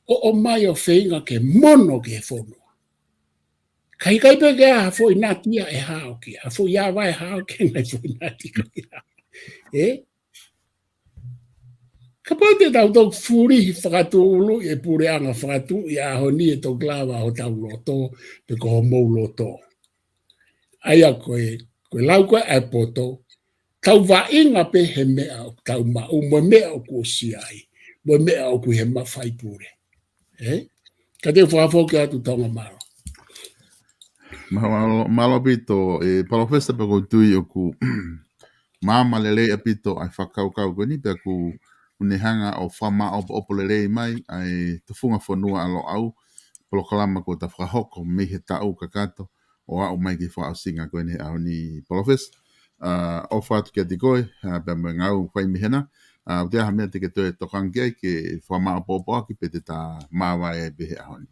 ʻo ʻomai ʻo feinga ke mono ki he fonua. Ka ʻikai pē ke ʻi ai ha foʻi nati ia ʻe hao ki ai, ha foʻi ava ʻe hao ki ai, ngaahi foʻi nati ko ia. Ē? Kapau te tau toki fulihi fakatuʻuluʻi e puleʻanga fakatuʻi ʻaho ni ʻe toki lava hotau loto, pe ko homou loto. ʻA ia ko e, ko e lau ko ē ʻa e poto, tau vaʻinga pē he meʻa ʻoku tau maʻu, mo e meʻa ʻoku ʻosi ai, mo e meʻa ʻoku ʻi he mafai pule. Ē? Ka te u fakafoki atu Tonga, mālō. Mālō, mālō ʻaupito, ē, Palōfesa, pea ʻoku ou tui ʻoku maama lelei ʻaupito ʻa e fakakaukau ko eni, pea ʻoku ne hanga ʻo fakamāʻopoʻopo lelei mai ʻa e tufunga fonua ʻa Loʻau, polokalama kuo ta fakahoko mei he taʻu kakato, ʻo aʻu mai ki he fakaʻosinga ko eni he ʻaho ni, Palōfesa. ʻA, ʻofa atu kiate koe, ʻa, pea mo e ngāue fai mei hena. ʻA, ʻoku ʻi ai ha meʻa te ke toe tokanga ki ai ke fakamāʻopoʻopo ʻaki pe te ta māvae ai pē he ʻaho ni.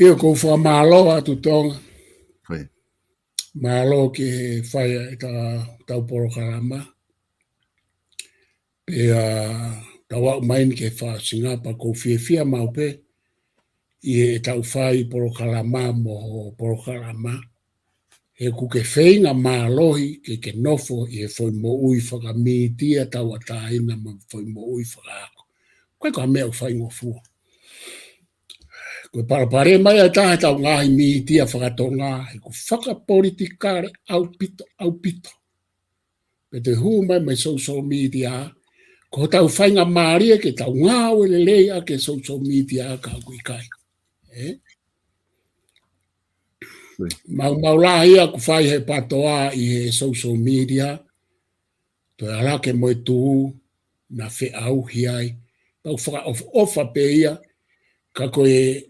ʻIo, ʻoku ou fakamālō atu Tonga. Ko ia. Mālō ki he fai ʻa e ta-, tau polokalama. Pea tau aʻu mai eni ki he fakaʻosinga, pea ʻoku ou fiefia maʻu pē ʻi heʻetau fai polokalama mo hoʻo polokalama. He ʻoku ke feinga mālohi ke ke nofo ʻi he foʻi moʻui fakamītia tauʻatāina mo e foʻi moʻui fakaako. Ko e ka meʻa ʻoku faingofua. Ko e palopalema ia ʻe taha ʻetau ngaahi mītia fakatonga, he ʻoku fakapolitikale ʻaupito, ʻaupito. Pea te hū mai mai social media, ko hotau faingamālie ke tau ngāue lelei ʻaki e social media ka ʻoku ʻikai. Ē? Maumau lahi ia ʻoku fai he PATOA ʻi he social media, toe ala ke mo e tuʻu naʻa feʻauhi ai. Pau fakaʻofoʻofa pē ia, ka ko e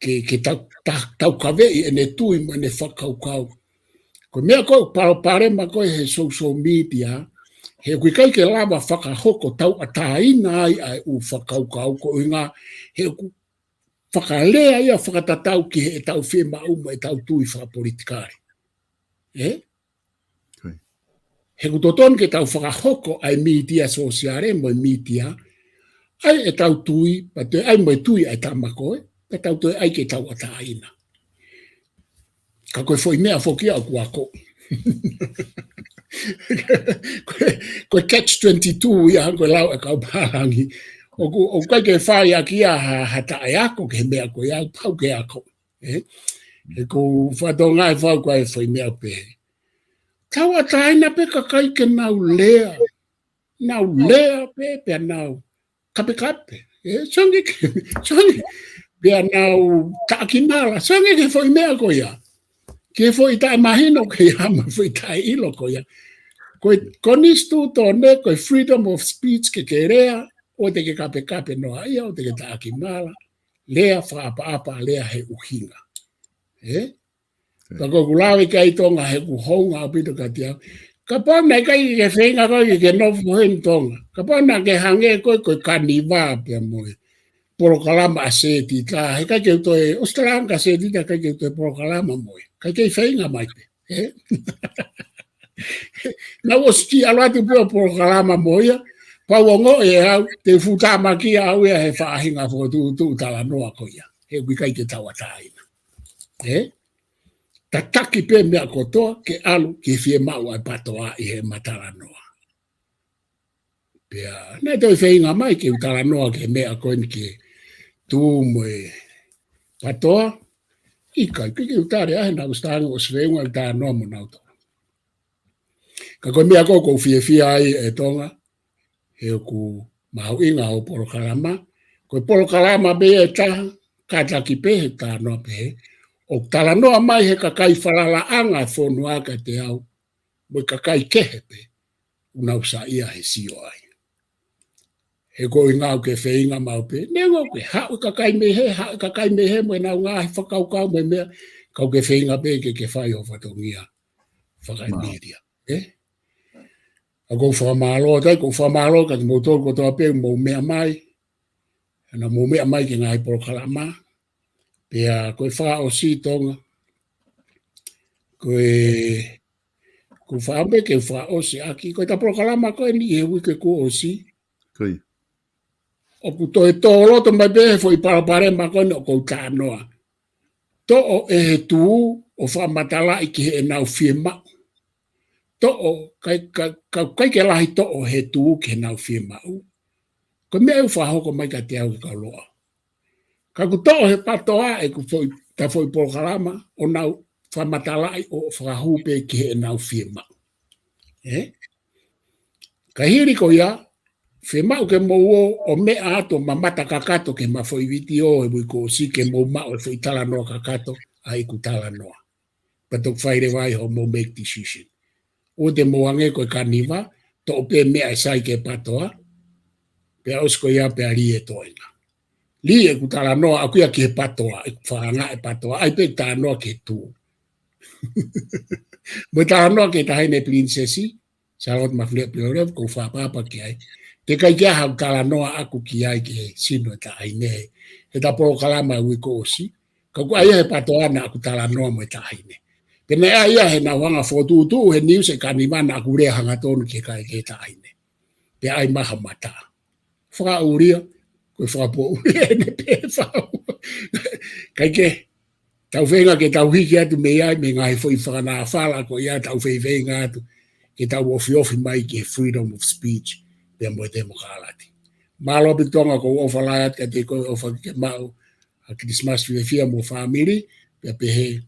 ke, ke tau, ta, taukaveʻi ʻene tui mo ʻene fakakaukau. Ko e meʻa ko ē palopalema ko ē he social media, he ʻoku ʻikai ke lava fakahoko tauʻatāina ai ʻa e ʻū fakakaukau ko e ʻuhinga, he ʻoku fakalea ia fakatatau ki heʻetau fiemaʻu mo ʻetau tui fakapolitikale. ʻE? He ʻoku totonu ke tau fakahoko ʻa e mītia sōsiale mo e mītia, ʻa ʻetau tui, pea toe ʻai mo e tui ʻa e tama ko ē, pea tau toe ʻai ke tauʻatāina. Ka ko e foʻi meʻa foki ia ʻoku ako. Ko e, ko e catch twenty-two ia, ko e lau ʻa e kau pālangi. ʻOku, ʻoku ʻikai ke fai ʻaki ia ha, ha taʻeako ki he meʻa ko ia, pau ke ako. ʻE? He ʻoku ou fatongia ʻe fau ko e foʻi meʻa pehē. Tauʻatāina pē kakai ke nau lea. Nau lea pē, pea nau kapekape. ʻE, sio ange ke, sio ange. Pea nau taʻaki mala. Sio ange ki he foʻi meʻa ko ia. Ki he foʻi taʻemahino ko ia, mo e foʻi taʻeʻilo ko ia. Ko e, konisitūtone, ko e freedom of speech ke ke lea, ʻoua te ke kapekape noa ia, ʻoua te ke taʻaki mala. Lea fakaʻapaʻapa, lea he ʻuhinga. ʻE? Ka ko ʻeku lave ki ai Tonga he ʻoku hounga ʻaupito kiate au. Kapau naʻe ʻikai ke feinga koe ke ke nofo heni Tonga. Kapau naʻa ke hangē koe ko e kaniva pea mo e polokalama ʻa Setita. He ʻikai ke u toe, ʻOsitelānia ka Setita, ʻikai ke u toe polokalama mo ia. ʻIkai ke feinga mai pē. ʻE? Naʻa ku ʻosi kiʻi ʻalu atu pē ʻo polokalama mo ia. Pau ongoʻi ʻe au, te u fuʻu tāmaki au ia he faʻahinga fokotuʻutuʻu talanoa ko ia. He ʻoku ʻikai ke tauʻatāina. ʻE? Tataki pē meʻa kotoa ke ʻalu ki he fiemaʻu ʻa e PATOA ʻi heʻema talanoa. Pea, naʻe toe feinga mai ke u talanoa ki he meʻa ko eni ki he tuʻu mo e PATOA, ʻikai ke, ke u tali ʻa e naʻa ku ʻosi tangi ʻosi feʻunga ʻi talanoa mo nautolu. Ka ko e meʻa ko ē ʻoku ou fiefia ai ʻe Tonga, he ʻoku mahuʻinga hoʻo polokalama. Ko e polokalama pē ʻe taha, kātaki pē he talanoa pehē. ʻOku talanoa mai he kakai falalaʻanga ʻo e fonua kiate au, mo e kakai kehe pē, ʻoku nau saiʻia he sio ai. He ko e ʻuhinga ʻoku ke feinga maʻu pē. Neongo ʻoku ke haʻu e kakai mei hē, haʻu e kakai mei hē, mo ʻenau ngaahi fakakaukau mo e meʻa, ka ʻoku ke feinga pē ke, ke fai hoʻo fatongia fakaemītia. ʻE? ʻOku ou fakamālō, tai ʻoku ou fakamālō kiate kimoutolu kotoa pē, mou meʻa mai. Naʻa mou meʻa mai ki he ngaahi polokalama. Pea ko e fakaʻosi Tonga. Ko e, ʻoku ou fakaʻamu pē ke fakaʻosi ʻaki. Ko ʻeta polokalama ko eni he uike kuo ʻosi. ʻOku toe tō loto mai pē he foʻi palopalema ko eni ʻoku ou talanoa. Toʻo ʻe he tuʻu ʻo fakamatalaʻi ki heʻenau fiemaʻu. Toʻo, ʻikai, ka, ka, ʻikai ke lahi toʻo he tuʻu ki heʻenau fiemaʻu. Ko e meʻa ʻoku fakahoko mai kiate au ki he kau loʻau. Ka ʻoku toʻo he PATOA ʻeku foʻi, ʻeta foʻi polokalama, ʻo nau fakamatalaʻi ʻo fakahū pē ki heʻenau fiemaʻu. ʻE? Ka hili ko ia, fiemaʻu ke mou ō ʻo meʻa atu ʻo mamata kakato ki heʻema foʻi vitiō he uike kuo ʻosi ke mou maʻu e foʻi talanoa kakato ʻa ʻeku talanoa. Pea toki fai leva ai hoʻomou make decision. ʻOua te mou hangē ko e kaniva, toʻo pē meʻa ʻe sai ki he PATOA, pea ʻosi ko ia pea lī e toenga. Lī ʻeku talanoa ʻaʻaku ia ki he PATOA, ʻeku fakaangaʻi e PATOA, ʻai pē talanoa ki he tuʻu. Mo e talanoa ki he Taʻahine Pilinisesi, Sālote Mafileʻo Pilolevu, ʻoku ou fakaʻapaʻapa ki ai. Teʻeki ai ke ʻi ai haʻaku talanoa ʻaʻaku ki ai ki he sino e taʻahine. He ʻeta polokalama uike kuo ʻosi. Ka ʻoku ʻi ai he PATOA naʻa ku talanoa mo e taʻahine. Pea naʻe ʻi ai heʻenau hanga fokotuʻutuʻu he niusi e kaniva naʻa ku lea hangatonu ki he kai ki he taʻahine. Pea ʻai mai ha mata. Fakaʻulia, ko e fakapoʻuli ʻene pē fau. ʻIkai ke, tau feinga ke tau hiki atu mei ai, mei he ngaahi foʻi fakanāfala ko ia tau feifeinga atu, ke tau ofiofi mai ki he freedom of speech, pea mo e temokalati. Mālō ʻaupito Tonga, ʻoku ou ʻofa lahi atu kiate koe, ʻofa ke maʻu ha Kilisimasi fiefia mo e fāmili, pea pehē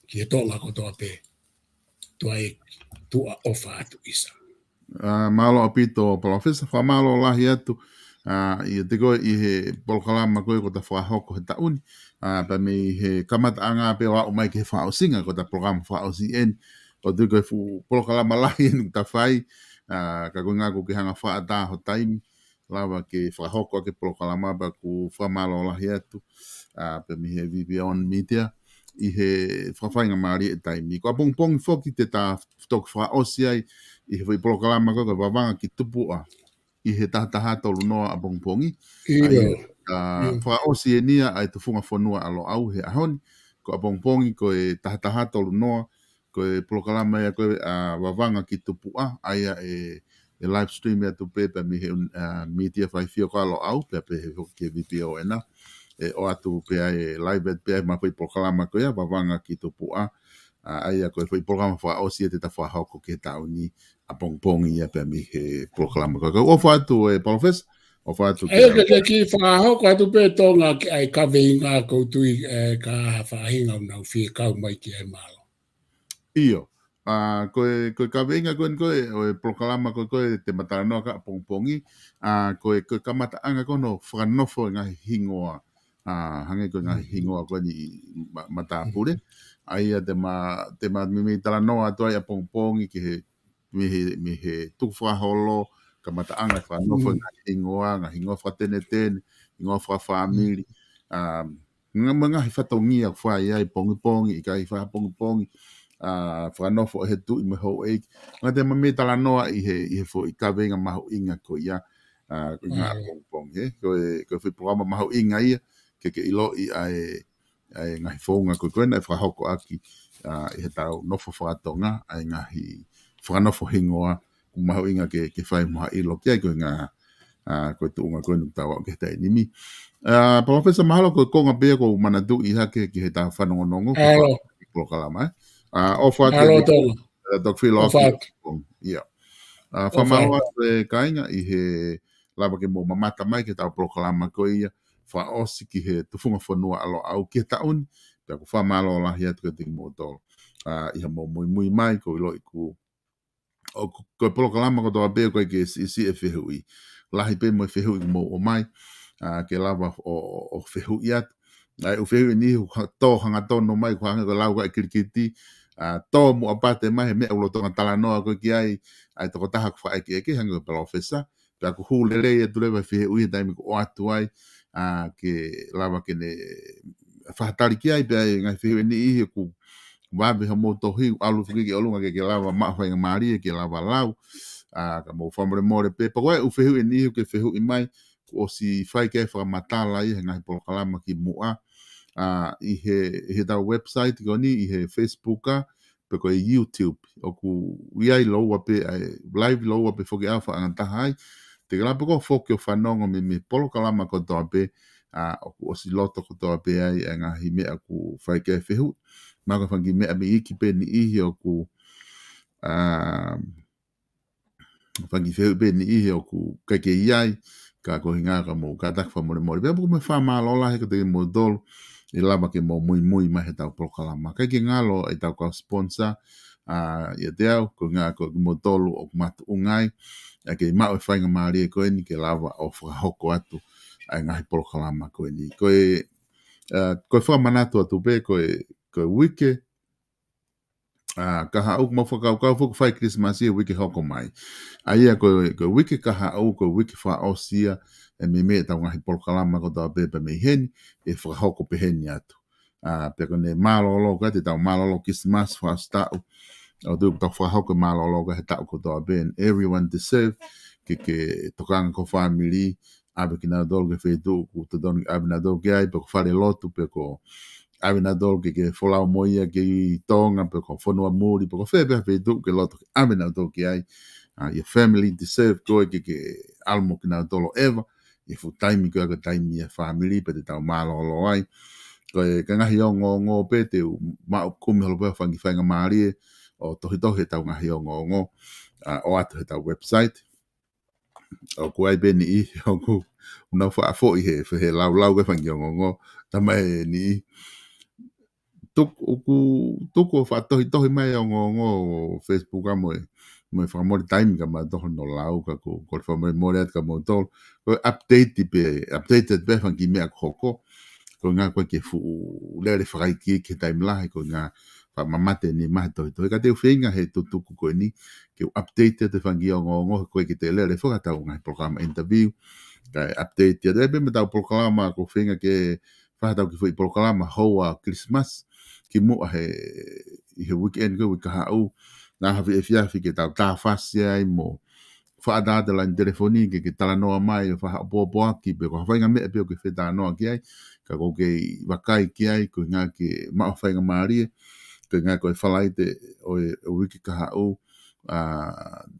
ki he Tonga kotoa pē. Tuʻa e, tuʻa ʻofa atu ʻisa. ʻA, mālō ʻaupito, Palōfesa, fakamālō lahi atu. ʻA, ʻiate koe ʻi he polokalama ko ē kuo ta fakahoko he taʻu ni, ʻa, pea mei he kamataʻanga pē ʻo aʻu mai ki he fakaʻosinga, ko ʻeta polokalama fakaʻosi eni. ʻOku ou tui ko e fuʻu polokalama lahi eni kuo ta fai, ʻa, ka ko e ʻuhinga ʻoku ke hanga ʻo fakaʻatā ho taimi, lava ke fakahoko ʻaki e polokalama, pea ʻoku ou fakamālō lahi atu, ʻa, pea mei he VPON Media, ʻi he fakafaingamālie e taimi. Ko ʻapongipongi foki te ta toki fakaʻosi ai ʻi he foʻi polokalama ko ē ko e Vavanga ki Tupuʻa, ʻi he taha taha tolu noa ʻapongipongi. ʻA ia, ʻa, fakaʻosi eni ia ʻa e Tufunga Fonua ʻa Loʻau he ʻaho ni. Ko ʻapongipongi ko e taha taha tolu noa, ko e polokalama ia ko ē, ʻa, Vavanga ki Tupuʻa, ʻa ia ʻe, ʻe live stream atu pē pea mei he, ʻa, media faifio ko ē ʻa Loʻau, pea pehē foki ki he VPON ena. ʻE ʻoatu pē ai, ʻe live atu pē ai ʻa e foʻi polokalama ko ia, Vavanga ki Tupuʻa. ʻA, ʻa ia ko e foʻi polokalama fakaʻosi ia te ta fakahoko ki he taʻu ni ʻapongipongi ia pea mei he polokalama ko ē. Ka u ʻofa atu ē Palōfesa, ʻofa atu ʻE, ke ke kiʻi fakahoko atu pē Tonga ki ai kaveinga ʻoku ou tui, ʻe, ka ha faʻahinga ʻoku nau fie kau mai ki ai, mālō. ʻIo. ʻA, ko e, ko e kaveinga ko eni ko ē ʻo e polokalama ko ē ko ē te ma talanoa ki ai ʻapongipongi. ʻA, ko e, ko e kamataʻanga ko hono fakanofo e ngaahi hingoa. ʻA, hangē ko e ngaahi hingoa ko eni ʻi ma-, matāpule. ʻA ia te ma, te ma meimei talanoa atu ai ʻapongipongi ki he, mei he, mei he tukufakaholo, kamataʻanga fakanofo e ngaahi hingoa, ngaahi hingoa fakatenetene, hingoa fakafāmili. ʻA, ngaahi, mo e ngaahi fatongia ʻoku fai ai pongipongi, ʻikai fakapongipongi, ʻa, fakanofo ʻe he tuʻi mo e houʻeiki. Ngaahi te ma meimei talanoa ʻi he, ʻi he foʻi kaveinga mahuʻinga ko ia, ʻa, ko e ʻuhinga ʻapongipongi, ē. Ko e, ko e foʻi polokalama mahuʻinga ia, ke ke ʻiloʻi ʻa e, ʻa e ngaahi founga ko ē ko ē naʻe fakahoko ʻaki, ʻa, ʻi heʻetau nofo fakatonga, ʻa e ngaahi fakanofo hingoa, ʻoku mahuʻinga ke, ke fai mo ha ʻilo ki ai ko e ʻuhinga, ʻa, ko e tuʻunga ko eni ʻoku tau aʻu ki he taimi ni. ʻA, Palōfesa, mahalo ko e konga pē ia ʻoku ou manatuʻi hake ki heʻetau fanongonongo, ko e polokalama, ē. ʻA, ʻofa atu ē Tonga. ʻE, toki filo ʻofa atu. ʻIo. ʻA, fakamālō atu ē kāinga ʻi he lava ke mou mamata mai ki heʻetau polokalama ko ia, fakaʻosi ki he Tufunga Fonua ʻa Loʻau ki he taʻu ni, pea ʻoku ou fakamālō lahi atu kiate kimoutolu. ʻA, ʻi haʻamou muimui mai, ʻoku ou ʻiloʻi ʻoku, ʻoku, ko e polokalama kotoa pē ʻoku ʻikai ke siʻisiʻi e fehuʻi. Lahi pē mo e fehuʻi ʻoku mou ʻomai, ʻa, ke lava ʻo, ʻo, ʻo fehuʻi atu. ʻA e ʻū fehuʻi ʻe niʻihi ʻoku ha-, tō hangatonu mai, ʻoku hangē ko e lau ko ē ʻa e kilikiti, ʻa, tō muʻa pē ʻa e meʻa ʻoku lolotonga talanoa ko ē ki ai ʻa e tokotaha ʻoku fakaʻekeʻeke, hangē ko e palōfesa, pea ʻoku hū lelei atu leva e fehuʻi he taimi ʻoku ʻoatu ai, ʻa, ke lava ke ne fakatali ki ai, pea ʻi ai e ngaahi fehuʻi ʻe niʻihi ʻoku vave hoʻomou tohi, ʻalu foki ki ʻolunga ke, ke lava maʻu faingamālie, ke lava lau, ʻa, ka mou fakamolemole pē, pea ko e ʻū fehuʻi ʻe niʻihi ʻoku ke fehuʻi mai, kuo ʻosi fai ki ai e fakamatala ʻi he ngaahi polokalama kimuʻa, ʻa, ʻi he, ʻi heʻetau website ko eni, ʻi he Facebook, ʻa, pe ko e YouTube. ʻOku ʻi ai lōua pē, ʻa e live lōua pē foki ʻa e faʻahinga taha ai. Te ke lava pē koe ʻo foki ʻo fanongo mei, mei he polokalama kotoa pē, ʻa, ʻoku ʻosi loto kotoa pē ai e ngaahi meʻa ʻoku fai ki ai e fehuʻi. Mahalo ko e fanga kiʻi meʻa mei ʻEiki pē ʻe niʻihi ʻoku, ʻa, fanga kiʻi fehuʻi pē ʻe niʻihi ʻoku ʻikai ke ʻi ai, ka ko e ʻuhinga ka mou kātaki fakamolemole. Pea ʻoku ou fakamālō lahi kiate kimoutolu, ʻi he lava ke mou muimui mai heʻetau polokalama. ʻIkai ke ngalo ʻetau kau sponsor, ʻa, ʻiate au, ko e ʻuhinga ko kimoutolu ʻoku makatuʻunga ai, ʻa, ke maʻu e faingamālie ko eni ke lava ʻo fakahoko atu ʻa e ngaahi polokalama ko eni. Ko e, ʻa, ko e fakamanatu atu pē, ko e, ko e uike, ʻa, kahaʻu, ʻoku mau fakakaukau foki ʻoku fai Kilisimasi he uike hoko mai. ʻA ia ko e, ko e uike kahaʻu, ko e uike fakaʻosi ia, ʻe meimei ʻetau ngaahi polokalama kotoa pē pea mei heni, ʻe fakahoko pē heni atu. ʻA, pea ko ʻene mālōlō ko ē, te tau mālōlō Kilisimasi fakaʻosi taʻu. ʻOku ou tui ʻoku tau fakahoko e mālōlō ko ē he taʻu kotoa pē, and everyone deserve, ke, ke tokanga ki ho fāmili, ʻave kinautolu ki he feituʻu ʻoku totonu ke ʻave nautolu ki ai, pe ko e fale lotu, pe ko e ʻave nautolu ke, ke folau mo ia ki Tonga, pe ko e fonua muli, pe ko fē pē ha feituʻu ʻoku ke loto ke ʻave nautolu ki ai. ʻA, your family deserve koe ke, ke ʻalu mo kinautolu forever, ʻi he fuʻu taimi ko ē ko e taimi ʻa e fāmili, pea te tau mālōlō ai. Ko e, ko e ngaahi ongoongo pē te u maʻu kumi holo pē fanga kiʻi faingamālie ʻo tohitohi ʻetau ngaahi ongoongo, ʻa, ʻoatu heʻetau website. ʻOku ʻi ai pē niʻihi ʻoku nau faʻa foʻi he, he laulau ko ē fanga kiʻi ongoongo, talamai ʻe niʻihi. Tuku, ʻoku, tuku ʻo faʻa tohitohi mai e ongoongo ʻo Facebook ʻa mo e, mo e fakamole taimi ka mau toho no lau ka ko, ko le fakamole mole atu ka mau tolu. Ko e update pē, update pē fanga kiʻi meʻa ko hoko. Ko e ngā ko e ke fuʻu lele fakaikiiki he taimi lahi, ko e ngā fakamamate ni mahe tohi tohi. Ka te u feinga he tutuku ko eni, ke u update atu fanga kiʻi ongoongo, ko e ke te lele fakatau ngā he polokalama interview. Ka e update atu, e pē mo e tau polokalama, ko e feinga ke fakatau kiʻi foʻi polokalama, houa Christmas, ki muʻa he, ʻi he weekend ko e uike kahaʻu, ngā hafi efiafi ke tau tāfasi ai mo, faʻa tātā laini telefoni ke, ke talanoa mai, ʻo faʻa pōpoaki, pe ko ha faʻahinga meʻa pē ʻoku ke fetalanoa ki ai, ka ʻoku ke vakai ki ai, ko e ngā ke maʻu ha faingamālie, ko e ngā ko e Falaite ʻo e, ʻo e uike kahaʻu, ʻa,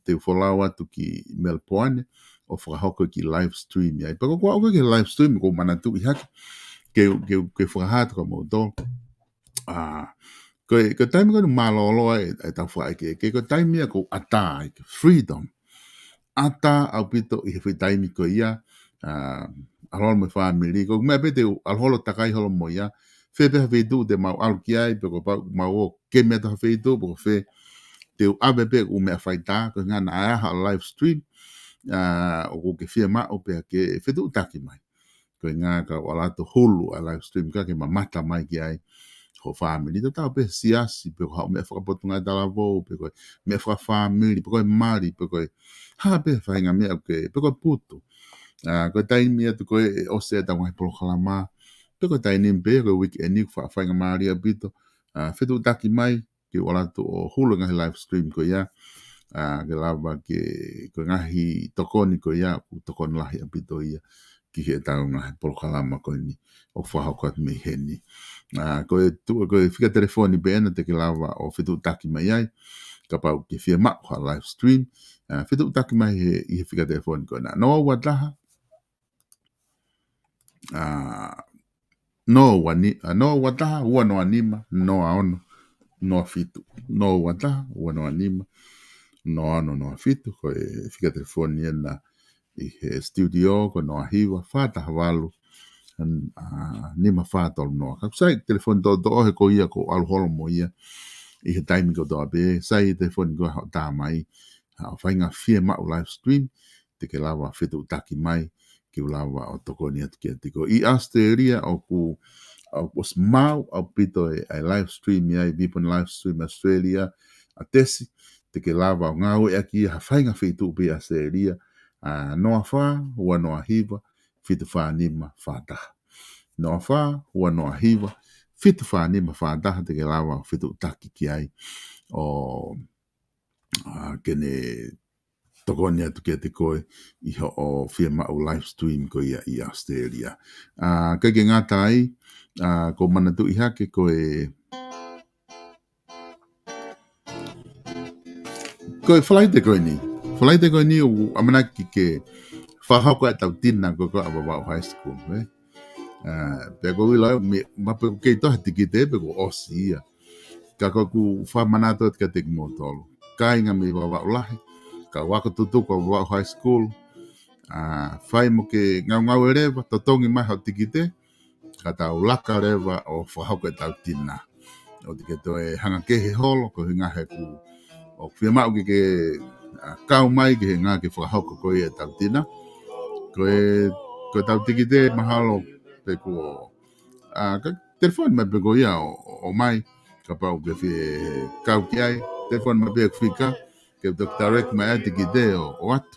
te u folau atu ki Melbourne, ʻo fakahoko kiʻi live stream ai. Pea ko e ʻoku ou ʻeke ki he live stream, ʻoku ou manatuʻi hake, ke, ke, ke fakahā atu ka mau tō. ʻA, ko e, ko e taimi ko eni mālōlō ai, e tau fakaʻekeʻeke, ko e taimi ia ʻoku ou ʻatā ai, ke freedom. ʻAtā ʻaupito ʻi he foʻi taimi ko ia, ʻa, ʻalu holo mo e fāmili, ko e meʻa pē te u ʻalu holo takai holo mo ia, fē pē ha feituʻu te mau ʻalu ki ai, pe ko e pau mau ō ke meʻa taha feituʻu, pe ko fē te u ʻave pē ʻū meʻa faitā, ko e ngā naʻa ʻai ha live stream, ʻa, ʻoku ke fiemaʻu pē ke fetuʻutaki mai. Ko e ngā ka ʻalu atu hulu ʻa e live stream ka ke mamata mai ki ai ho fāmili. Tatau pē siasi, pe ko ha meʻa fakapotungāue talavou, pe ko e meʻa fakafāmili, pe ko e mali, pe ko e hā pē faʻahinga meʻa ke, pe ko e putu. ʻA, ko e taimi atu ko e ʻosi e tau ngaahi polokalama, pe ko e taimi pē ko e weekend ʻoku faʻa faingamālie ʻaupito. ʻA, fetuʻutaki mai, ke u ʻalu atu ʻo hulu ngaahi live stream ko ia, ʻa, ke lava ke, ko e ngaahi tokoni ko ia, ʻoku tokoni lahi ʻaupito ia, ki he tau ngaahi polokalama ko eni, ʻoku fakahoko atu mei heni. ʻA, ko e tu-, ko e fika telefoni pē ena te ke lava ʻo fetuʻutaki mai ai, kapau ʻoku ke fiemaʻu ha live stream, ʻa, fetuʻutaki mai he, ʻi he fika telefoni ko ena. Noa ua taha, ʻa, noa ua ni-, ʻa, noa ua taha, ua noa nima, noa ono, noa fitu. Noa ua taha, ua noa nima, noa ono, noa fitu. Ko e fika telefoni ena ʻi he studio, ko e noa hiva, fā taha valu, ʻa, nima fā tolu noa. Ka ʻoku sai telefoni toʻotoʻo he ko ia ʻoku ou ʻalu holo mo ia ʻi he taimi kotoa pē, sai telefoni ko ia ʻo tā mai ha faʻahinga fiemaʻu live stream, te ke lava fetuʻutaki mai, ke u lava ʻo tokoni atu kiate koe. ʻI ʻAositelēlia ʻoku, ʻoku ʻosi maʻu ʻaupito e, e live stream ia ʻi Vipon Live Stream Australia, ʻa Tesi, te ke lava ʻo ngāueʻaki ha faʻahinga feituʻu pē ʻi ʻAositelēlia, ʻa, noa fā, ua noa hiva, fitu fā nima fā taha. Noa fā, ua noa hiva, fitu fā nima fā taha, te ke lava ʻo fetuʻutaki ki ai ʻo, ʻa, ke ne tokoni atu kiate koe ʻi hoʻo fiemaʻu live stream ko ia ʻi ʻAositelēlia. ʻA, ʻikai ke ngata ai, ʻa, ʻoku ou manatuʻi hake ko e, ko e Falaite ko eni. Falaite ko eni ʻoku ʻamanaki ke fakahoko e tau tina ko, ko ʻa Vavaʻu High School, ē? ʻA, pea ʻoku ou ʻilo, mei, ma pe ʻoku kei toʻo ha tikite pe kuo ʻosi ia. Ka ʻoku ou fakamanatu atu kiate kimoutolu. Kāinga mei Vavaʻu Lahi, kau ako tutuku ʻa Vavaʻu High School, ʻa, fai mo ke ngaungaue leva, totongi mai haʻo tikite, ka tau laka leva ʻo fakahoko e tau tina. ʻOua te ke toe hanga kehe holo, ko e ʻuhinga he ʻoku, ʻoku fiemaʻu ke ke, ʻa, kau mai ki he ʻuhinga ke fakahoko ko ia e tau tina. Ko e, ko e tau tikite mahalo pe kuo, ʻa, ka telefoni mai pē ko ia ʻo, ʻo, ʻomai, kapau ʻoku ke fie kau ki ai, telefoni mai pē ʻeku fika, ke u toki direct mai ai e tikite ʻo, ʻo ʻoatu.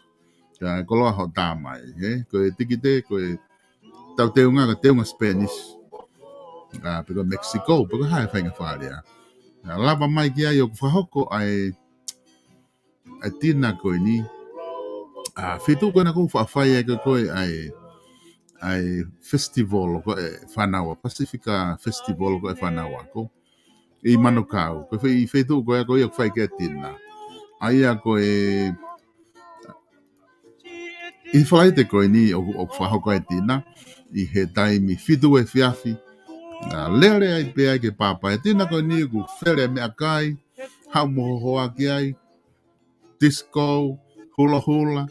Ka koloa hoʻo tā mai, ē? Ko e tikite, ko e tau teunga, ka teunga Spanish. ʻA, pe ko Mexico, pe ko e hā e faʻahinga fale ʻa. ʻA, lava mai ki ai ʻoku fakahoko ʻa e, ʻa e tina ko eni. ʻA, feituʻu ko ena ʻoku ou faʻa fai ai ko e, ko e ʻa e, ʻa e festival ko e Fānau Ako, Pasifika Festival ko e Fānau Ako. ʻI Manukau, ko e fei-, feituʻu ko ia ʻoku fai ki ai e tina. ʻA ia ko e, ʻi Falaite ko eni ʻoku, ʻoku fakahoko ai e tina, ʻi he taimi fitu efiafi. ʻA, lele ai pē ai ke pāpā e tina ko eni ʻoku fele meʻakai, haʻu mo hohoa ki ai, disco, hulahula.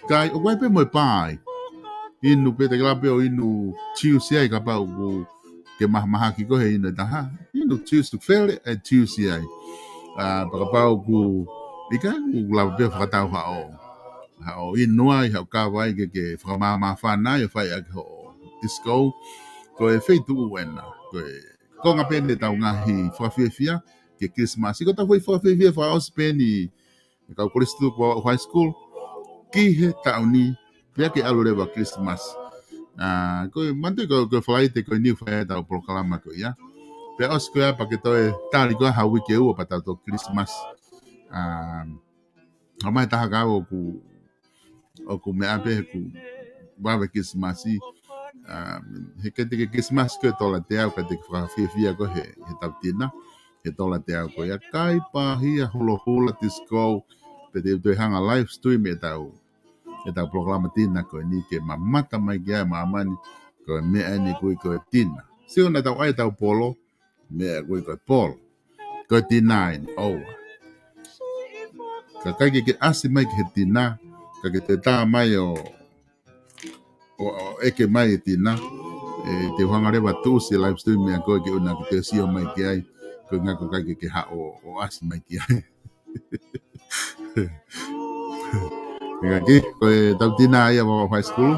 Kai, ʻoku ʻi ai pē mo e pā ai. Inu pē te ke lava pē ʻo inu juice ai kapau ʻoku ke mahamahaki koe he inu ʻe taha. Inu juice, fele e juice ai. ʻA, pea kapau ʻoku ʻIkai, ʻoku lava pē fakatau haʻo, haʻo inu ai, haʻo kava ai ke, ke fakamāmāfana ai ʻo fai ʻaki hoʻo disco. Ko e feituʻu ena, ko e konga pē eni ʻetau ngaahi fakafiefia ki he Kilisimasi. Ko ʻetau foʻi fakafiefia fakaʻosi pē eni ʻa e kau kolisi tutuku ʻo high school ki he taʻu ni, pea ke ʻalu leva Kilisimasi. ʻA, ko e manatuʻi ko, ko e Falaite ko eni ʻoku fai ai ʻetau polokalama ko ia. Pea ʻosi ko ia pea ke toe tali ko ia ha uike ʻe ua pea tau toki Kilisimasi. ʻA, ʻomai taha kau ʻoku, ʻoku meʻa pē he ʻoku vave Kilisimasi. ʻA, he ʻikai te ke Kilisimasi ko e tola teau, ka te ke fakafiefia ko ē he, he tau tina, he tola teau ko ia. Kai pahia, hulohula, disco, pea te u toe hanga live stream ʻetau, ʻetau polokalama tina ko eni ke mamata mai ki ai ʻa māmani, ko e meʻa eni ʻoku ui ko e tina. Sio naʻa tau ʻai ʻetau polo, meʻa ʻoku ui ko e polo. Ko e tina eni, ʻoua. Ka ʻikai ke ke ʻasi mai ki he tina, ka ke toe tā mai ʻo, ʻo, ʻo ʻeke mai e tina, ʻe te u hanga leva ʻo tuʻusi e live stream meʻa ko ē ke ʻuna ke te sio mai ki ai, ko e ʻuhinga ʻoku ʻikai ke ke haʻu ʻo, ʻo ʻasi mai ki ai. Ika ki, ko e tau tina ia ʻo high school,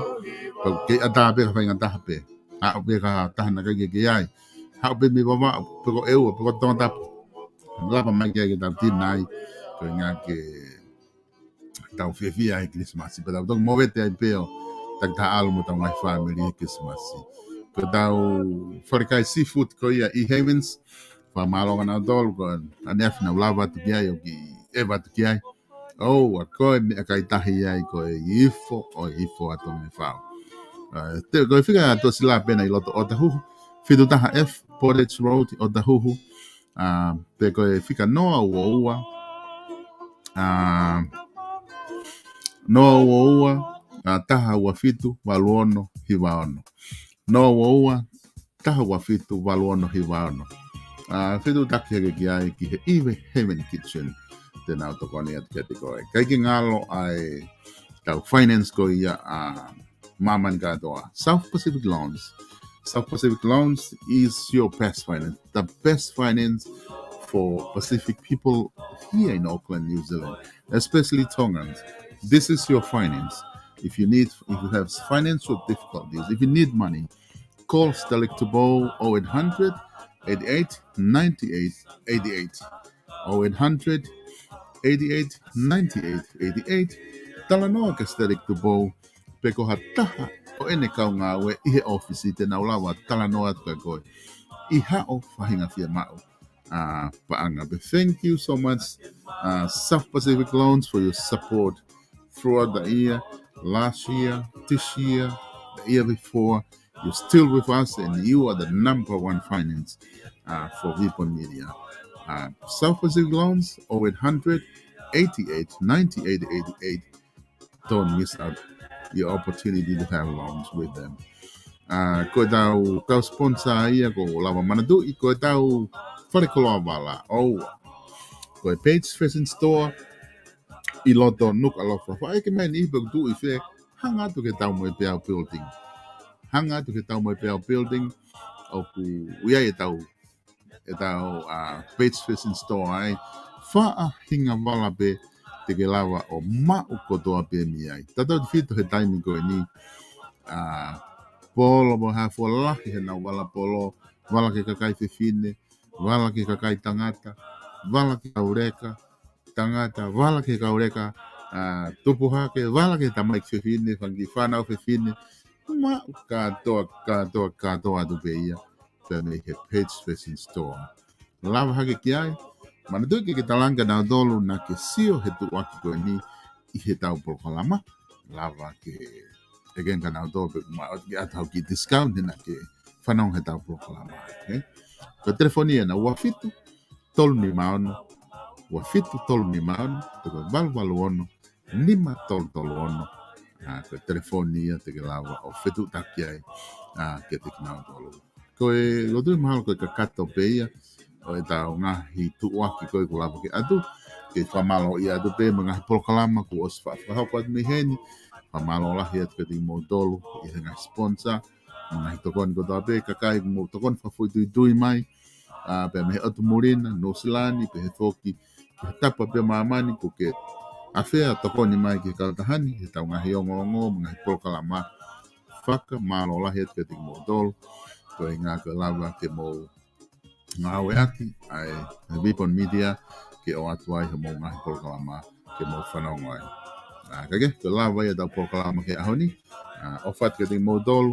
pea kei ʻatā pē ka faingataha pē. Haʻu pē ka taha naʻe ʻikai ke ke ʻi ai. Haʻu pē mei Vavaʻu, pe ko ʻEua, pe ko Tongatapu. Lava mai ki ai ke tau tina ai, ko e ʻuhinga ke tau fiefia ai Kilisimasi. Pea tau toki movete ai pē ʻo taki taha ʻalu mo ʻetau ngaahi fāmili he Kilisimasi. Ko ʻetau falekai seafood ko ia ʻi Havens, fakamālō ʻanautolu ko ʻaneafi naʻa nau lava atu ki ai ʻo kiʻi ʻeva atu ki ai. ʻOua, ko e meʻakai tahi ai ko e ifo, ʻo ifo atu mei fau. ʻA, te, ko e fika ʻa Tosila pē ena ʻi loto ʻOtahuhu, fitu taha F, Portage Road, ʻOtahuhu. ʻA, pe ko e fika noa ua ua, ʻa, noa ua ua, ʻa, taha ua fitu, valu ono, hiva ono. Noa ua ua, taha ua fitu, valu ono, hiva ono. ʻA, fetuʻutaki hake ki ai ki he ʻIve Heaven Kitchen. Te nau tokoni atu kiate koe. ʻIkai ke ngalo ʻa ʻetau finance ko ia ʻa māmani kātoa. South Pacific Loans. South Pacific Loans is your best finance. The best finance for Pacific people here in Auckland, New Zealand, especially Tongans. This is your finance. If you need, if you have financial difficulties, if you need money, call Stellick Tupou, oh eight hundred, eighty-eight, ninety-eight, eighty-eight. Oh eight hundred, eighty-eight, ninety-eight, eighty-eight. Talanoa kia Stellick Tupou, pe ko ha taha ʻo ʻene kau ngāue ʻi he ʻōfisi te nau lava talanoa atu kia koe ʻi haʻo faʻahinga fiemaʻu, ʻa, paʻanga. But thank you so much, ʻa, South Pacific Loans, for your support throughout the year, last year, this year, the year before. You're still with us and you are the number one finance, ʻa, for Vipon Media. ʻA, South Pacific Loans, oh eight hundred, eighty-eight, ninety-eight, eighty-eight. Don't miss out your opportunity to have loans with them. ʻA, ko ʻetau kau sponsor ia ʻoku lava manatuʻi, ko ʻetau fale koloa vala, ʻoua. Ko e Page Fashion Store, ʻi loto Nukuʻalofa. Fakaʻeke mai ni pe ʻoku tuʻu ʻi fē, hanga atu ki he Taumoepeau Building. Hanga atu ki he Taumoepeau Building, ʻoku ʻi ai ʻetau, ʻetau, ʻa, Page Fashion Store ai. Faʻahinga vala pē te ke lava ʻo maʻu kotoa pē mei ai. Tautautefito he taimi ko eni, ʻa, polo mo ha fua lahi he nau vala polo, vala ki he kakai fefine, vala ki he kakai tangata, vala ki he kau leka tangata, vala ki he kau leka, ʻa, tupu hake, vala ki he tamaiki fefine, fanga kiʻi fānau fefine, maʻu kātoa, kātoa, kātoa atu pē ia, pea mei he Page Fashion Store. Lava hake ki ai, manatuʻi ke ke talaange kia nautolu naʻa ke sio he tuʻuaki ko eni ʻi heʻetau polokalama, lava ke ʻeke kia nautolu pe ʻoku maʻu atu haʻo kiʻi discount he naʻa ke fanongo heʻetau polokalama, ē? Ko e telefoni ena ua fitu tolu nima ono, ua fitu tolu nima ono, pe ko e valu valu ono, nima tolu tolu ono. ʻA, ko e telefoni ia te ke lava ʻo fetuʻutaki ai, ʻa, kiate kinautolu. Ko e lotu mahalo ko e kakato pē ia ʻo ʻetau ngaahi tuʻuaki ko ē kuo lava ke ʻatu. Ke fakamālō ia atu pē mo e ngaahi polokalama kuo ʻosi fa-, fakahoko atu mei heni. Fakamālō lahi atu kiate kimoutolu ʻi he ngaahi sponsor, mo e ngaahi tokoni kotoa pē, kakai kuo mou tokoni fakafoʻituitui mai, ʻa, pea mei he ʻotu muli na, Nuʻusila ni, pehē foki ki he tapa pē ʻo māmani kuo ke ʻafea ʻo tokoni mai ki he kautaha ni, he ʻetau ngaahi ongoongo, mo e ngaahi polokalama. Fakamālō lahi atu kiate kimoutolu, koeʻuhi ko e lava ke mou ngāueʻaki ʻa e Vipon Media ke ʻoatu ai hoʻomou ngaahi polokalama ke mou fanongo ai. ʻA, ka ke, ko e lava ia ʻetau polokalama ki he ʻaho ni. ʻA, ʻofa atu kiate kimoutolu.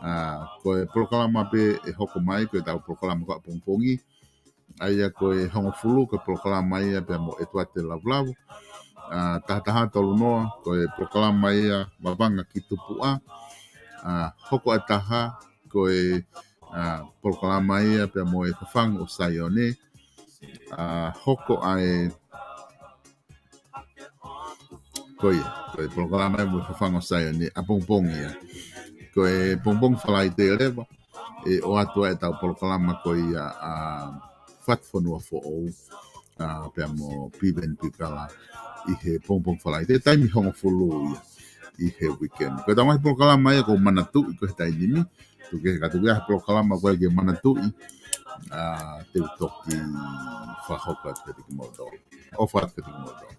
ʻA, ko e polokalama pē ʻe hoko mai, ko ʻetau polokalama ko ē ʻapongipongi. ʻA ia ko e hongofulu, ko e polokalama ia pea mo ʻEtuate Lavulavu. ʻA, taha taha tolu noa, ko e polokalama ia Vavanga ki Tupuʻa. ʻA, hoko ʻa e taha, ko e, ʻa, polokalama ia pea mo e Fafangu ʻo Saione. ʻA, hoko ʻa e, ko ia, ko e polokalama ia mo e Fafangu ʻo Saione, ʻapongipongi ia. Ko e pongipongi Falaite leva, ʻe ʻoatu ai ʻetau polokalama ko ia ʻa Fatufonua Foʻou, ʻa, pea mo Piveni Pikala ʻi he pongipongi Falaite, taimi hongofulu ia ʻi he weekend. Ko ʻetau ngaahi polokalama ia ʻoku ou manatuʻi ko e taimi ni, tuku kehe ka tuku ia he polokalama ko ē ke manatuʻi, ʻa, te u toki fakahoko atu kiate kimoutolu. ʻOfa atu kiate kimoutolu.